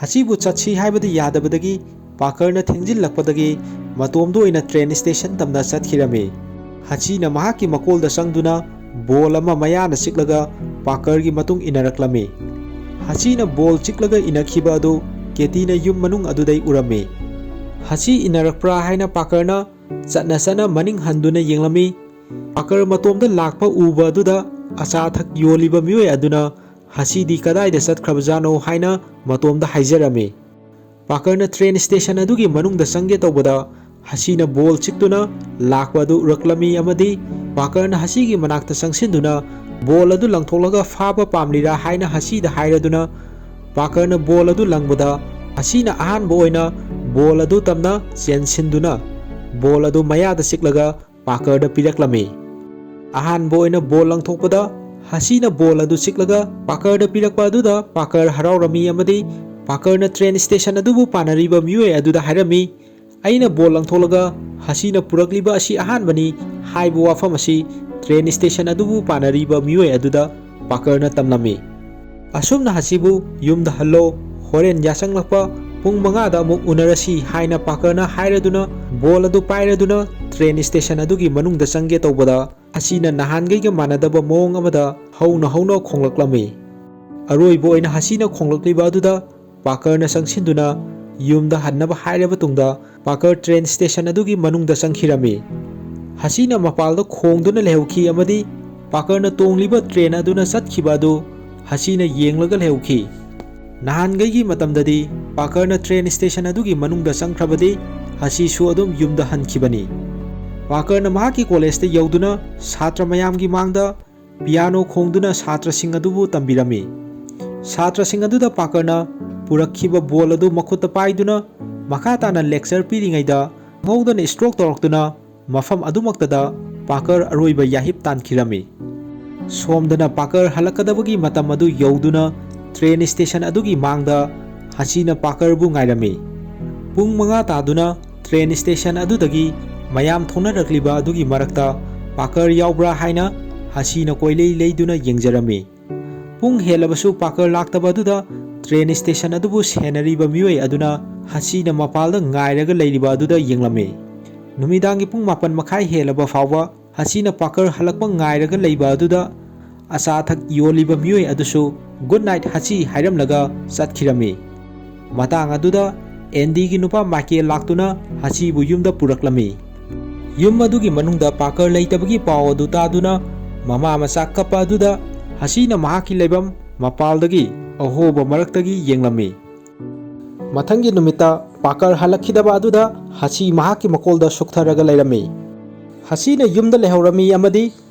ꯍꯁꯤꯕꯨ ꯆꯠꯁꯤ ꯍꯥꯏꯕꯗ ꯌꯥꯗꯕꯗꯒꯤ ꯄꯥꯀꯔꯅ ꯊꯦꯡꯖꯤꯜꯂꯛꯄꯗꯒꯤ ꯃꯇꯣꯝꯗ ꯑꯣꯏꯅ ꯇ꯭ꯔꯦꯟ ꯁ꯭ꯇꯦꯁꯟ ꯇꯝꯅ ꯆꯠꯈꯤꯔꯝꯃꯤ꯫ ꯍꯁꯤꯅ ꯃꯍꯥꯛꯀꯤ ꯃꯀꯣꯜꯗ ꯆꯪꯗꯨꯅ ꯕꯣꯜ ꯑꯃ ꯃꯌꯥꯅ ꯆꯤꯛꯂꯒ ꯄꯥꯀꯔꯒꯤ ꯃꯇꯨꯡ ꯏꯟꯅꯔꯛꯂꯝꯃꯤ꯫ ꯍꯁꯤꯅ ꯕꯣꯜ ꯆꯤꯛꯂꯒ ꯏꯟꯅꯈꯤꯕ ꯑꯗꯨ ꯀꯦꯇꯤꯅ ꯌꯨꯝ ꯃꯅꯨꯡ ꯑꯗꯨꯗꯩ ꯎꯔꯝꯃꯤ꯫ ꯍꯁꯤ ꯏꯟꯅꯔꯛꯄ꯭ꯔꯥ ꯍꯥꯏꯅ ꯄꯥꯀꯔꯅ ꯆꯠꯅ ꯆꯠꯅ ꯃꯅꯤꯡ ꯍꯟꯗꯨꯅ ꯌꯦꯡꯂꯝꯃꯤ꯫ ꯄꯥꯀꯔ ꯃꯇꯣꯝꯗ ꯂꯥꯛꯄ ꯎꯕ ꯑꯗꯨꯗ ꯑꯆꯥ ꯑꯊꯛ ꯌꯣꯜꯂꯤꯕ ꯃꯤꯑꯣꯏ ꯑꯗꯨꯅ ꯍꯁꯤꯗꯤ ꯀꯗꯥꯏꯗ ꯆꯠꯈ꯭ꯔꯕꯖꯥꯠꯅꯣ ꯍꯥꯏꯅ ꯃꯇꯣꯝꯗ ꯍꯥꯏꯖꯔꯝꯃꯤ꯫ ꯄꯥꯀꯔꯅ ꯇ꯭ꯔꯦꯟ ꯁ꯭ꯇꯦꯁꯟ ꯑꯗꯨꯒꯤ ꯃꯅꯨꯡꯗ ꯆꯪꯒꯦ ꯇꯧꯕꯗ ꯍꯁꯤꯅ ꯕꯣꯜ ꯆꯤꯛꯇꯨꯅ ꯂꯥꯛꯄ ꯑꯗꯨ ꯎꯔꯛꯂꯝꯃꯤ ꯑꯃꯗꯤ ꯄꯥꯀꯔꯅ ꯍꯁꯤꯒꯤ ꯃꯅꯥꯛꯇ ꯆꯪꯁꯤꯟꯗꯨꯅ ꯕꯣꯜ ꯑꯗꯨ ꯂꯪꯊꯣꯛꯂꯒ ꯐꯥꯕ ꯄꯥꯝꯂꯤꯔꯥ ꯍꯥꯏꯅ ꯍꯁꯤꯗ ꯍꯥꯏꯔꯗꯨꯅ ꯄꯥꯀꯔꯅ ꯕꯣꯜ ꯑꯗꯨ ꯂꯪꯕꯗ ꯍꯁꯤꯅ ꯑꯍꯥꯟꯕ ꯑꯣꯏꯅ ꯕꯣꯜ ꯑꯗꯨ ꯇꯝꯅ ꯆꯦꯟꯁꯤꯟꯗꯨꯅ ꯕꯣꯜ ꯑꯗꯨ ꯃꯌꯥꯗ ꯆꯤꯛꯂꯒ ꯄꯥꯀꯔꯗ ꯄꯤꯔꯛꯂꯝꯃꯤ꯫ ꯑꯍꯥꯟꯕ ꯑꯣꯏꯅ ꯕꯣꯜ ꯂꯪꯊꯣꯛꯄꯗ ꯍꯁꯤꯅ ꯕꯣꯜ ꯑꯗꯨ ꯆꯤꯛꯂꯒ ꯄꯥꯀꯔꯗ ꯄꯤꯔꯛꯄ ꯑꯗꯨꯗ ꯄꯥꯀꯔ ꯍꯔꯥꯎꯔꯝꯃꯤ ꯑꯃꯗꯤ ꯄꯥꯀꯔꯅ ꯇ꯭ꯔꯦꯟ ꯁ꯭ꯇꯦꯁꯟ ꯑꯗꯨꯕꯨ ꯄꯥꯟꯅꯔꯤꯕ ꯃꯤꯑꯣꯏ ꯑꯗꯨꯗ ꯍꯥꯏꯔꯝꯃꯤ, "ꯑꯩꯅ ꯕꯣꯜ ꯂꯪꯊꯣꯛꯂꯒ ꯍꯁꯤꯅ ꯄꯨꯔꯛꯂꯤꯕ ꯑꯁꯤ ꯑꯍꯥꯟꯕꯅꯤ" ꯍꯥꯏꯕ ꯋꯥꯐꯝ ꯑꯁꯤ ꯇ꯭ꯔꯦꯟ ꯁ꯭ꯇꯦꯁꯟ ꯑꯗꯨꯕꯨ ꯄꯥꯟꯅꯔꯤꯕ ꯃꯤꯑꯣꯏ ꯑꯗꯨꯗ ꯄꯥꯀꯔꯅ ꯇꯝꯂꯝꯃꯤ꯫ ꯑꯁꯨꯝꯅ ꯍꯁꯤꯕꯨ "ꯌꯨꯝꯗ ꯍꯜꯂꯣ, ꯍꯣꯔꯦꯟ ꯌꯥꯆꯪꯂꯛꯄ ꯄꯨꯡ ꯃꯉꯥꯗ ꯑꯃꯨꯛ ꯎꯅꯔꯁꯤ" ꯍꯥꯏꯅ ꯄꯥꯀꯔꯅ ꯍꯥꯏꯔꯗꯨꯅ ꯕꯣꯜ ꯑꯗꯨ ꯄꯥꯏꯔꯗꯨꯅ ꯇ꯭ꯔꯦꯟ ꯁ꯭ꯇꯦꯁꯟ ꯑꯗꯨꯒꯤ ꯃꯅꯨꯡꯗ ꯆꯪꯒꯦ ꯇꯧꯕꯗ ꯍꯁꯤꯅ ꯅꯍꯥꯟꯈꯩꯒ ꯃꯥꯟꯅꯗꯕ ꯃꯑꯣꯡ ꯑꯃꯗ ꯍꯧꯅ ꯍꯧꯅ ꯈꯣꯡꯂꯛꯂꯝꯃꯤ꯫ ꯑꯔꯣꯏꯕ ꯑꯣꯏꯅ ꯍꯁꯤꯅ ꯈꯣꯡꯂꯛꯂꯤꯕ ꯑꯗꯨꯗ ꯄꯥꯀꯔꯅ ꯆꯪꯁꯤꯟꯗꯨꯅ ꯌꯨꯝꯗ ꯍꯟꯅꯕ ꯍꯥꯏꯔꯕ ꯇꯨꯡꯗ ꯄꯥꯀꯔ ꯇ꯭ꯔꯦꯟ ꯁ꯭ꯇꯦꯁꯟ ꯑꯗꯨꯒꯤ ꯃꯅꯨꯡꯗ ꯆꯪꯈꯤꯔꯝꯃꯤ꯫ ꯍꯁꯤꯅ ꯃꯄꯥꯜꯗ ꯈꯣꯡꯗꯨꯅ ꯂꯩꯍꯧꯈꯤ ꯑꯃꯗꯤ ꯄꯥꯀꯔꯅ ꯇꯣꯡꯂꯤꯕ ꯇ꯭ꯔꯦꯟ ꯑꯗꯨꯅ ꯆꯠꯈꯤꯕ ꯑꯗꯨ ꯍꯁꯤꯅ ꯌꯦꯡꯂꯒ ꯂꯩꯍꯧꯈꯤ꯫ ꯅꯍꯥꯟꯈꯩꯒꯤ ꯃꯇꯝꯗꯗꯤ ꯄꯥꯀꯔꯅ ꯇ꯭ꯔꯦꯟ ꯁ꯭ꯇꯦꯁꯟ ꯑꯗꯨꯒꯤ ꯃꯅꯨꯡꯗ ꯆꯪꯈ꯭ꯔꯕꯗꯤ ꯍꯁꯤꯁꯨ ꯑꯗꯨꯝ ꯌꯨꯝꯗ ꯍꯟꯈꯤꯕꯅꯤ꯫ ꯄꯥꯀꯔꯅ ꯃꯍꯥꯛꯀꯤ ꯀꯣꯂꯦꯖꯇ ꯌꯧꯗꯨꯅ ꯁꯥꯇ꯭ꯔ ꯃꯌꯥꯝꯒꯤ ꯃꯥꯡꯗ ꯄꯤꯌꯥꯅꯣ ꯈꯣꯡꯗꯨꯅ ꯁꯥꯇ꯭ꯔꯁꯤꯡ ꯑꯗꯨꯕꯨ ꯇꯝꯕꯤꯔꯝꯃꯤ꯫ ꯁꯥꯇ꯭ꯔꯁꯤꯡ ꯑꯗꯨꯗ ꯄꯥꯀꯔꯅ ꯄꯨꯔꯛꯈꯤꯕ ꯕꯣꯜ ꯑꯗꯨ ꯃꯈꯨꯠꯇ ꯄꯥꯏꯗꯨꯅ ꯃꯈꯥ ꯇꯥꯅ ꯂꯦꯛꯆꯔ ꯄꯤꯔꯤꯉꯩꯗ ꯈꯪꯍꯧꯗꯅ ꯁ꯭ꯇ꯭ꯔꯣꯛ ꯇꯧꯔꯛꯇꯨꯅ ꯃꯐꯝ ꯑꯗꯨꯃꯛꯇꯗ ꯄꯥꯀꯔ ꯑꯔꯣꯏꯕ ꯌꯥꯍꯤꯞ ꯇꯥꯟꯈꯤꯔꯝꯃꯤ꯫ ꯁꯣꯝꯗꯅ ꯄꯥꯀꯔ ꯍꯜꯂꯛꯀꯗꯕꯒꯤ ꯃꯇꯝ ꯑꯗꯨ ꯌꯧꯗꯨꯅ ꯇ꯭ꯔꯦꯟ ꯁ꯭ꯇꯦꯁꯟ ꯑꯗꯨꯒꯤ ꯃꯥꯡꯗ ꯍꯁꯤꯅ ꯄꯥꯀꯔꯕꯨ ꯉꯥꯏꯔꯝꯃꯤ꯫ ꯄꯨꯡ ꯃꯉꯥ ꯇꯥꯗꯨꯅ ꯇ꯭ꯔꯦꯟ ꯁ꯭ꯇꯦꯁꯟ ꯑꯗꯨꯗꯒꯤ ꯃꯌꯥꯝ ꯊꯣꯛꯅꯔꯛꯂꯤꯕ ꯑꯗꯨꯒꯤ ꯃꯔꯛꯇ ꯄꯥꯀꯔ ꯌꯥꯎꯕ꯭ꯔꯥ ꯍꯥꯏꯅ ꯍꯁꯤꯅ ꯀꯣꯏꯂꯩ ꯂꯩꯗꯨꯅ ꯌꯦꯡꯖꯔꯝꯃꯤ꯫ ꯄꯨꯡ ꯍꯦꯜꯂꯕꯁꯨ ꯄꯥꯀꯔ ꯂꯥꯛꯇꯕ ꯑꯗꯨꯗ ꯇ꯭ꯔꯦꯟ ꯁ꯭ꯇꯦꯁꯟ ꯑꯗꯨꯕꯨ ꯁꯦꯟꯅꯔꯤꯕ ꯃꯤꯑꯣꯏ ꯑꯗꯨꯅ ꯍꯁꯤꯅ ꯃꯄꯥꯜꯗ ꯉꯥꯏꯔꯒ ꯂꯩꯔꯤꯕ ꯑꯗꯨꯗ ꯌꯦꯡꯂꯝꯃꯤ꯫ ꯅꯨꯃꯤꯗꯥꯡꯒꯤ ꯄꯨꯡ ꯃꯥꯄꯟ ꯃꯈꯥꯏ ꯍꯦꯜꯂꯕ ꯐꯥꯎꯕ ꯍꯁꯤꯅ ꯄꯥꯀꯔ ꯍꯜꯂꯛꯄ ꯉꯥꯏꯔꯒ ꯂꯩꯕ ꯑꯗꯨꯗ ꯑꯆꯥ ꯑꯊꯛ ꯌꯣꯜꯂꯤꯕ ꯃꯤꯑꯣꯏ ꯑꯗꯨꯁꯨ "Good night, ꯍꯁꯤ" ꯍꯥꯏꯔꯝꯂꯒ ꯆꯠꯈꯤꯔꯝꯃꯤ꯫ ꯃꯇꯥꯡ ꯑꯗꯨꯗ ꯑꯦꯟꯗꯤꯒꯤ ꯅꯨꯄꯥ ꯃꯥꯏꯀꯦꯜ ꯂꯥꯛꯇꯨꯅ ꯍꯁꯤꯕꯨ ꯌꯨꯝꯗ ꯄꯨꯔꯛꯂꯝꯃꯤ꯫ ꯌꯨꯝ ꯑꯗꯨꯒꯤ ꯃꯅꯨꯡꯗ ꯄꯥꯀꯔ ꯂꯩꯇꯕꯒꯤ ꯄꯥꯎ ꯑꯗꯨ ꯇꯥꯗꯨꯅ ꯃꯃꯥ ꯃꯆꯥ ꯀꯞꯄ ꯑꯗꯨꯗ ꯍꯁꯤꯅ ꯃꯍꯥꯛꯀꯤ ꯂꯩꯐꯝ ꯃꯄꯥꯜꯗꯒꯤ ꯑꯍꯣꯕ ꯃꯔꯛꯇꯒꯤ ꯌꯦꯡꯂꯝꯃꯤ꯫ ꯃꯊꯪꯒꯤ ꯅꯨꯃꯤꯠꯇ ꯄꯥꯀꯔ ꯍꯜꯂꯛꯈꯤꯗꯕ ꯑꯗꯨꯗ ꯍꯁꯤ ꯃꯍꯥꯛꯀꯤ ꯃꯀꯣꯜꯗ ꯁꯨꯛꯊꯔꯒ ꯂꯩꯔꯝꯃꯤ꯫ ꯍꯁꯤꯅ ꯌꯨꯝꯗ ꯂꯩꯍꯧꯔꯝꯃꯤ ꯑꯃꯗꯤ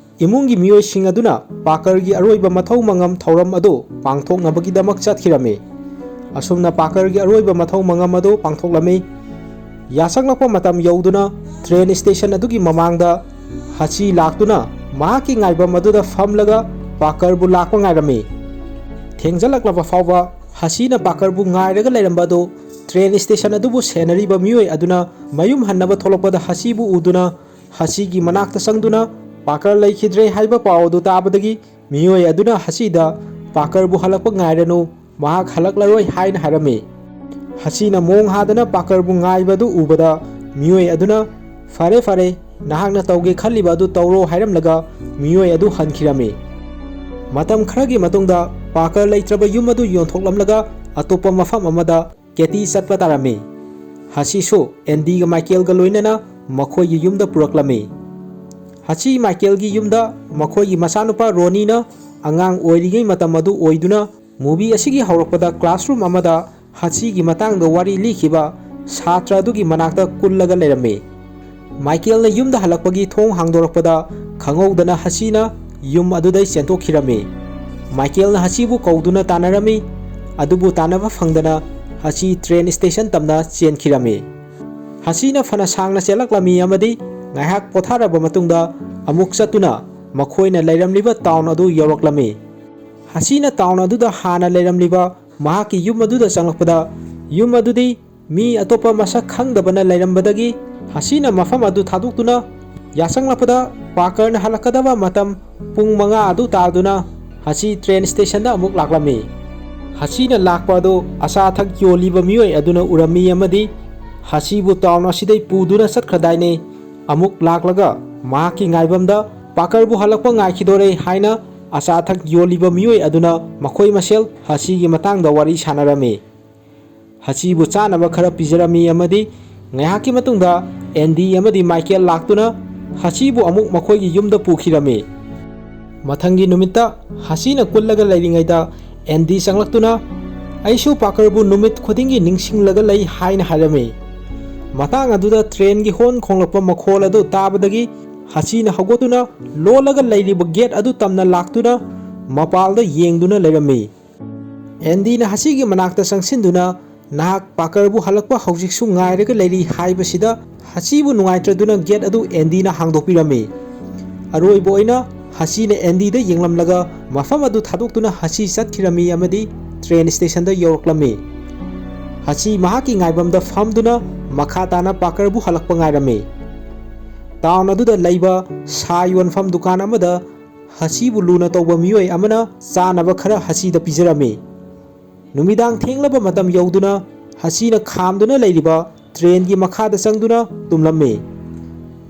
ꯏꯃꯨꯡꯒꯤ ꯃꯤꯑꯣꯏꯁꯤꯡ ꯑꯗꯨꯅ ꯄꯥꯀꯔꯒꯤ ꯑꯔꯣꯏꯕ ꯃꯊꯧ ꯃꯉꯝ ꯊꯧꯔꯝ ꯑꯗꯨ ꯄꯥꯡꯊꯣꯛꯅꯕꯒꯤꯗꯃꯛ ꯆꯠꯈꯤꯔꯝꯃꯤ꯫ ꯑꯁꯨꯝꯅ ꯄꯥꯀꯔꯒꯤ ꯑꯔꯣꯏꯕ ꯃꯊꯧ ꯃꯉꯝ ꯑꯗꯨ ꯄꯥꯡꯊꯣꯛꯂꯝꯃꯤ꯫ ꯌꯥꯁꯛꯂꯛꯄ ꯃꯇꯝ ꯌꯧꯗꯨꯅ ꯇ꯭ꯔꯦꯟ ꯁ꯭ꯇꯦꯁꯟ ꯑꯗꯨꯒꯤ ꯃꯃꯥꯡꯗ ꯍꯁꯤ ꯂꯥꯛꯇꯨꯅ ꯃꯍꯥꯛꯀꯤ ꯉꯥꯏꯐꯝ ꯑꯗꯨꯗ ꯐꯝꯂꯒ ꯄꯥꯀꯔꯕꯨ ꯂꯥꯛꯄ ꯉꯥꯏꯔꯝꯃꯤ꯫ ꯊꯦꯡꯖꯜꯂꯛꯂꯕ ꯐꯥꯎꯕ ꯍꯁꯤꯅ ꯄꯥꯀꯔꯕꯨ ꯉꯥꯏꯔꯒ ꯂꯩꯔꯝꯕ ꯑꯗꯨ ꯇ꯭ꯔꯦꯟ ꯁ꯭ꯇꯦꯁꯟ ꯑꯗꯨꯕꯨ ꯁꯦꯟꯅꯔꯤꯕ ꯃꯤꯑꯣꯏ ꯑꯗꯨꯅ ꯃꯌꯨꯝ ꯍꯟꯅꯕ ꯊꯣꯛꯂꯛꯄꯗ ꯍꯁꯤꯕꯨ ꯎꯗꯨꯅ ꯍꯁꯤꯒꯤ ꯃꯅꯥꯛꯇ ꯆꯪꯗꯨꯅ ꯄꯥꯀꯔ ꯂꯩꯈꯤꯗ꯭ꯔꯦ ꯍꯥꯏꯕ ꯄꯥꯎ ꯑꯗꯨ ꯇꯥꯕꯗꯒꯤ ꯃꯤꯑꯣꯏ ꯑꯗꯨꯅ ꯍꯁꯤꯗ "ꯄꯥꯀꯔꯕꯨ ꯍꯜꯂꯛꯄ ꯉꯥꯏꯔꯅꯨ, ꯃꯍꯥꯛ ꯍꯜꯂꯛꯂꯔꯣꯏ" ꯍꯥꯏꯅ ꯍꯥꯏꯔꯝꯃꯤ꯫ ꯍꯁꯤꯅ ꯃꯑꯣꯡ ꯍꯥꯗꯅ ꯄꯥꯀꯔꯕꯨ ꯉꯥꯏꯕꯗꯨ ꯎꯕꯗ ꯃꯤꯑꯣꯏ ꯑꯗꯨꯅ "ꯐꯔꯦ ꯐꯔꯦ, ꯅꯍꯥꯛꯅ ꯇꯧꯒꯦ ꯈꯜꯂꯤꯕ ꯑꯗꯨ ꯇꯧꯔꯣ" ꯍꯥꯏꯔꯝꯂꯒ ꯃꯤꯑꯣꯏ ꯑꯗꯨ ꯍꯟꯈꯤꯔꯝꯃꯤ꯫ ꯃꯇꯝ ꯈꯔꯒꯤ ꯃꯇꯨꯡꯗ ꯄꯥꯀꯔ ꯂꯩꯇ꯭ꯔꯕ ꯌꯨꯝ ꯑꯗꯨ ꯌꯣꯟꯊꯣꯛꯂꯝꯂꯒ ꯑꯇꯣꯞꯄ ꯃꯐꯝ ꯑꯃꯗ ꯀꯦꯇꯤ ꯆꯠꯄ ꯇꯥꯔꯝꯃꯤ꯫ ꯍꯁꯤꯁꯨ ꯑꯦꯟꯗꯤꯒ ꯃꯥꯏꯀꯦꯜꯒ ꯂꯣꯏꯅꯅ ꯃꯈꯣꯏꯒꯤ ꯌꯨꯝꯗ ꯄꯨꯔꯛꯂꯝꯃꯤ꯫ ꯍꯁꯤ ꯃꯥꯏꯀꯦꯜꯒꯤ ꯌꯨꯝꯗ ꯃꯈꯣꯏꯒꯤ ꯃꯆꯥꯅꯨꯄꯥ ꯔꯣꯅꯤꯅ ꯑꯉꯥꯡ ꯑꯣꯏꯔꯤꯉꯩ ꯃꯇꯝ ꯑꯗꯨ ꯑꯣꯏꯗꯨꯅ ꯃꯨꯚꯤ ꯑꯁꯤꯒꯤ ꯍꯧꯔꯛꯄꯗ ꯀ꯭ꯂꯥꯁꯔꯨꯝ ꯑꯃꯗ ꯍꯁꯤꯒꯤ ꯃꯇꯥꯡꯗ ꯋꯥꯔꯤ ꯂꯤꯈꯤꯕ ꯁꯥꯇ꯭ꯔ ꯑꯗꯨꯒꯤ ꯃꯅꯥꯛꯇ ꯀꯨꯜꯂꯒ ꯂꯩꯔꯝꯃꯤ꯫ ꯃꯥꯏꯀꯦꯜꯅ ꯌꯨꯝꯗ ꯍꯜꯂꯛꯄꯒꯤ ꯊꯣꯡ ꯍꯥꯡꯗꯣꯔꯛꯄꯗ ꯈꯪꯍꯧꯗꯅ ꯍꯁꯤꯅ ꯌꯨꯝ ꯑꯗꯨꯗꯩ ꯆꯦꯟꯊꯣꯛꯈꯤꯔꯝꯃꯤ꯫ ꯃꯥꯏꯀꯦꯜꯅ ꯍꯁꯤꯕꯨ ꯀꯧꯗꯨꯅ ꯇꯥꯟꯅꯔꯝꯃꯤ, ꯑꯗꯨꯕꯨ ꯇꯥꯟꯅꯕ ꯐꯪꯗꯅ ꯍꯁꯤ ꯇ꯭ꯔꯦꯟ ꯁ꯭ꯇꯦꯁꯟ ꯇꯝꯅ ꯆꯦꯟꯈꯤꯔꯝꯃꯤ꯫ ꯍꯁꯤꯅ ꯐꯅ ꯁꯥꯡꯅ ꯆꯦꯜꯂꯛꯂꯝꯃꯤ ꯑꯃꯗꯤ ꯉꯥꯏꯍꯥꯛ ꯄꯣꯊꯥꯔꯕ ꯃꯇꯨꯡꯗ ꯑꯃꯨꯛ ꯆꯠꯇꯨꯅ ꯃꯈꯣꯏꯅ ꯂꯩꯔꯝꯂꯤꯕ ꯇꯥꯎꯟ ꯑꯗꯨ ꯌꯧꯔꯛꯂꯝꯃꯤ꯫ ꯍꯁꯤꯅ ꯇꯥꯎꯟ ꯑꯗꯨꯗ ꯍꯥꯟꯅ ꯂꯩꯔꯝꯂꯤꯕ ꯃꯍꯥꯛꯀꯤ ꯌꯨꯝ ꯑꯗꯨꯗ ꯆꯪꯂꯛꯄꯗ ꯌꯨꯝ ꯑꯗꯨꯗꯤ ꯃꯤ ꯑꯇꯣꯞꯄ ꯃꯁꯛ ꯈꯪꯗꯕꯅ ꯂꯩꯔꯝꯕꯗꯒꯤ ꯍꯁꯤꯅ ꯃꯐꯝ ꯑꯗꯨ ꯊꯥꯗꯣꯛꯇꯨꯅ ꯌꯥꯆꯪꯂꯛꯄꯗ ꯄꯥꯀꯔꯅ ꯍꯜꯂꯛꯀꯗꯕ ꯃꯇꯝ ꯄꯨꯡ ꯃꯉꯥ ꯑꯗꯨ ꯇꯥꯗꯨꯅ ꯍꯁꯤ ꯇ꯭ꯔꯦꯟ ꯁ꯭ꯇꯦꯁꯟꯗ ꯑꯃꯨꯛ ꯂꯥꯛꯂꯝꯃꯤ꯫ ꯍꯁꯤꯅ ꯂꯥꯛꯄ ꯑꯗꯨ ꯑꯆꯥ ꯑꯊꯛ ꯌꯣꯜꯂꯤꯕ ꯃꯤꯑꯣꯏ ꯑꯗꯨꯅ ꯎꯔꯝꯃꯤ ꯑꯃꯗꯤ ꯍꯁꯤꯕꯨ ꯇꯥꯎꯟ ꯑꯁꯤꯗꯩ ꯄꯨꯗꯨꯅ ꯆꯠꯈ꯭ꯔꯗꯥꯏꯅꯦ? ꯑꯃꯨꯛ ꯂꯥꯛꯂꯒ ꯃꯍꯥꯛꯀꯤ ꯉꯥꯏꯐꯝꯗ ꯄꯥꯀꯔꯕꯨ ꯍꯜꯂꯛꯄ ꯉꯥꯏꯈꯤꯗꯣꯔꯦ ꯍꯥꯏꯅ ꯑꯆꯥ ꯑꯊꯛ ꯌꯣꯜꯂꯤꯕ ꯃꯤꯑꯣꯏ ꯑꯗꯨꯅ ꯃꯈꯣꯏ ꯃꯁꯦꯜ ꯍꯁꯤꯒꯤ ꯃꯇꯥꯡꯗ ꯋꯥꯔꯤ ꯁꯥꯟꯅꯔꯝꯃꯤ꯫ ꯍꯁꯤꯕꯨ ꯆꯥꯅꯕ ꯈꯔ ꯄꯤꯖꯔꯝꯃꯤ ꯑꯃꯗꯤ ꯉꯥꯏꯍꯥꯛꯀꯤ ꯃꯇꯨꯡꯗ ꯑꯦꯟꯗꯤ ꯑꯃꯗꯤ ꯃꯥꯏꯀꯦꯜ ꯂꯥꯛꯇꯨꯅ ꯍꯁꯤꯕꯨ ꯑꯃꯨꯛ ꯃꯈꯣꯏꯒꯤ ꯌꯨꯝꯗ ꯄꯨꯈꯤꯔꯝꯃꯤ꯫ ꯃꯊꯪꯒꯤ ꯅꯨꯃꯤꯠꯇ ꯍꯁꯤꯅ ꯀꯨꯜꯂꯒ ꯂꯩꯔꯤꯉꯩꯗ ꯑꯦꯟꯗꯤ ꯆꯪꯂꯛꯇꯨꯅ, "ꯑꯩꯁꯨ ꯄꯥꯀꯔꯕꯨ ꯅꯨꯃꯤꯠ ꯈꯨꯗꯤꯡꯒꯤ ꯅꯤꯡꯁꯤꯡꯂꯒ ꯂꯩ" ꯍꯥꯏꯅ ꯍꯥꯏꯔꯝꯃꯤ꯫ ꯃꯇꯥꯡ ꯑꯗꯨꯗ ꯇ꯭ꯔꯦꯟꯒꯤ ꯍꯣꯔꯟ ꯈꯣꯡꯂꯛꯄ ꯃꯈꯣꯜ ꯑꯗꯨ ꯇꯥꯕꯗꯒꯤ ꯍꯁꯤꯅ ꯍꯧꯒꯠꯇꯨꯅ ꯂꯣꯜꯂꯒ ꯂꯩꯔꯤꯕ ꯒꯦꯠ ꯑꯗꯨ ꯇꯝꯅ ꯂꯥꯛꯇꯨꯅ ꯃꯄꯥꯜꯗ ꯌꯦꯡꯗꯨꯅ ꯂꯩꯔꯝꯃꯤ꯫ ꯑꯦꯟꯗꯤꯅ ꯍꯁꯤꯒꯤ ꯃꯅꯥꯛꯇ ꯆꯪꯁꯤꯟꯗꯨꯅ, "ꯅꯍꯥꯛ ꯄꯥꯀꯔꯕꯨ ꯍꯜꯂꯛꯄ ꯍꯧꯖꯤꯛꯁꯨ ꯉꯥꯏꯔꯒ ꯂꯩꯔꯤ" ꯍꯥꯏꯕꯁꯤꯗ ꯍꯁꯤꯕꯨ ꯅꯨꯡꯉꯥꯏꯇ꯭ꯔꯗꯨꯅ ꯒꯦꯠ ꯑꯗꯨ ꯑꯦꯟꯗꯤꯅ ꯍꯥꯡꯗꯣꯛꯄꯤꯔꯝꯃꯤ꯫ ꯑꯔꯣꯏꯕ ꯑꯣꯏꯅ ꯍꯁꯤꯅ ꯑꯦꯟꯗꯤꯗ ꯌꯦꯡꯂꯝꯂꯒ ꯃꯐꯝ ꯑꯗꯨ ꯊꯥꯗꯣꯛꯇꯨꯅ ꯍꯁꯤ ꯆꯠꯈꯤꯔꯝꯃꯤ ꯑꯃꯗꯤ ꯇ꯭ꯔꯦꯟ ꯁ꯭ꯇꯦꯁꯟꯗ ꯌꯧꯔꯛꯂꯝꯃꯤ꯫ ꯍꯁꯤ ꯃꯍꯥꯛꯀꯤ ꯉꯥꯏꯐꯝꯗ ꯐꯝꯗꯨꯅ ꯃꯈꯥ ꯇꯥꯅ ꯄꯥꯀꯔꯕꯨ ꯍꯜꯂꯛꯄ ꯉꯥꯏꯔꯝꯃꯤ꯫ ꯇꯥꯎꯟ ꯑꯗꯨꯗ ꯂꯩꯕ ꯁꯥ ꯌꯣꯟꯐꯝ ꯗꯨꯀꯥꯟ ꯑꯃꯗ ꯍꯁꯤꯕꯨ ꯂꯨꯅ ꯇꯧꯕ ꯃꯤꯑꯣꯏ ꯑꯃꯅ ꯆꯥꯅꯕ ꯈꯔ ꯍꯁꯤꯗ ꯄꯤꯖꯔꯝꯃꯤ꯫ ꯅꯨꯃꯤꯗꯥꯡ ꯊꯦꯡꯂꯕ ꯃꯇꯝ ꯌꯧꯗꯨꯅ ꯍꯁꯤꯅ ꯈꯥꯝꯗꯨꯅ ꯂꯩꯔꯤꯕ ꯇ꯭ꯔꯦꯟꯒꯤ ꯃꯈꯥꯗ ꯆꯪꯗꯨꯅ ꯇꯨꯝꯂꯝꯃꯤ꯫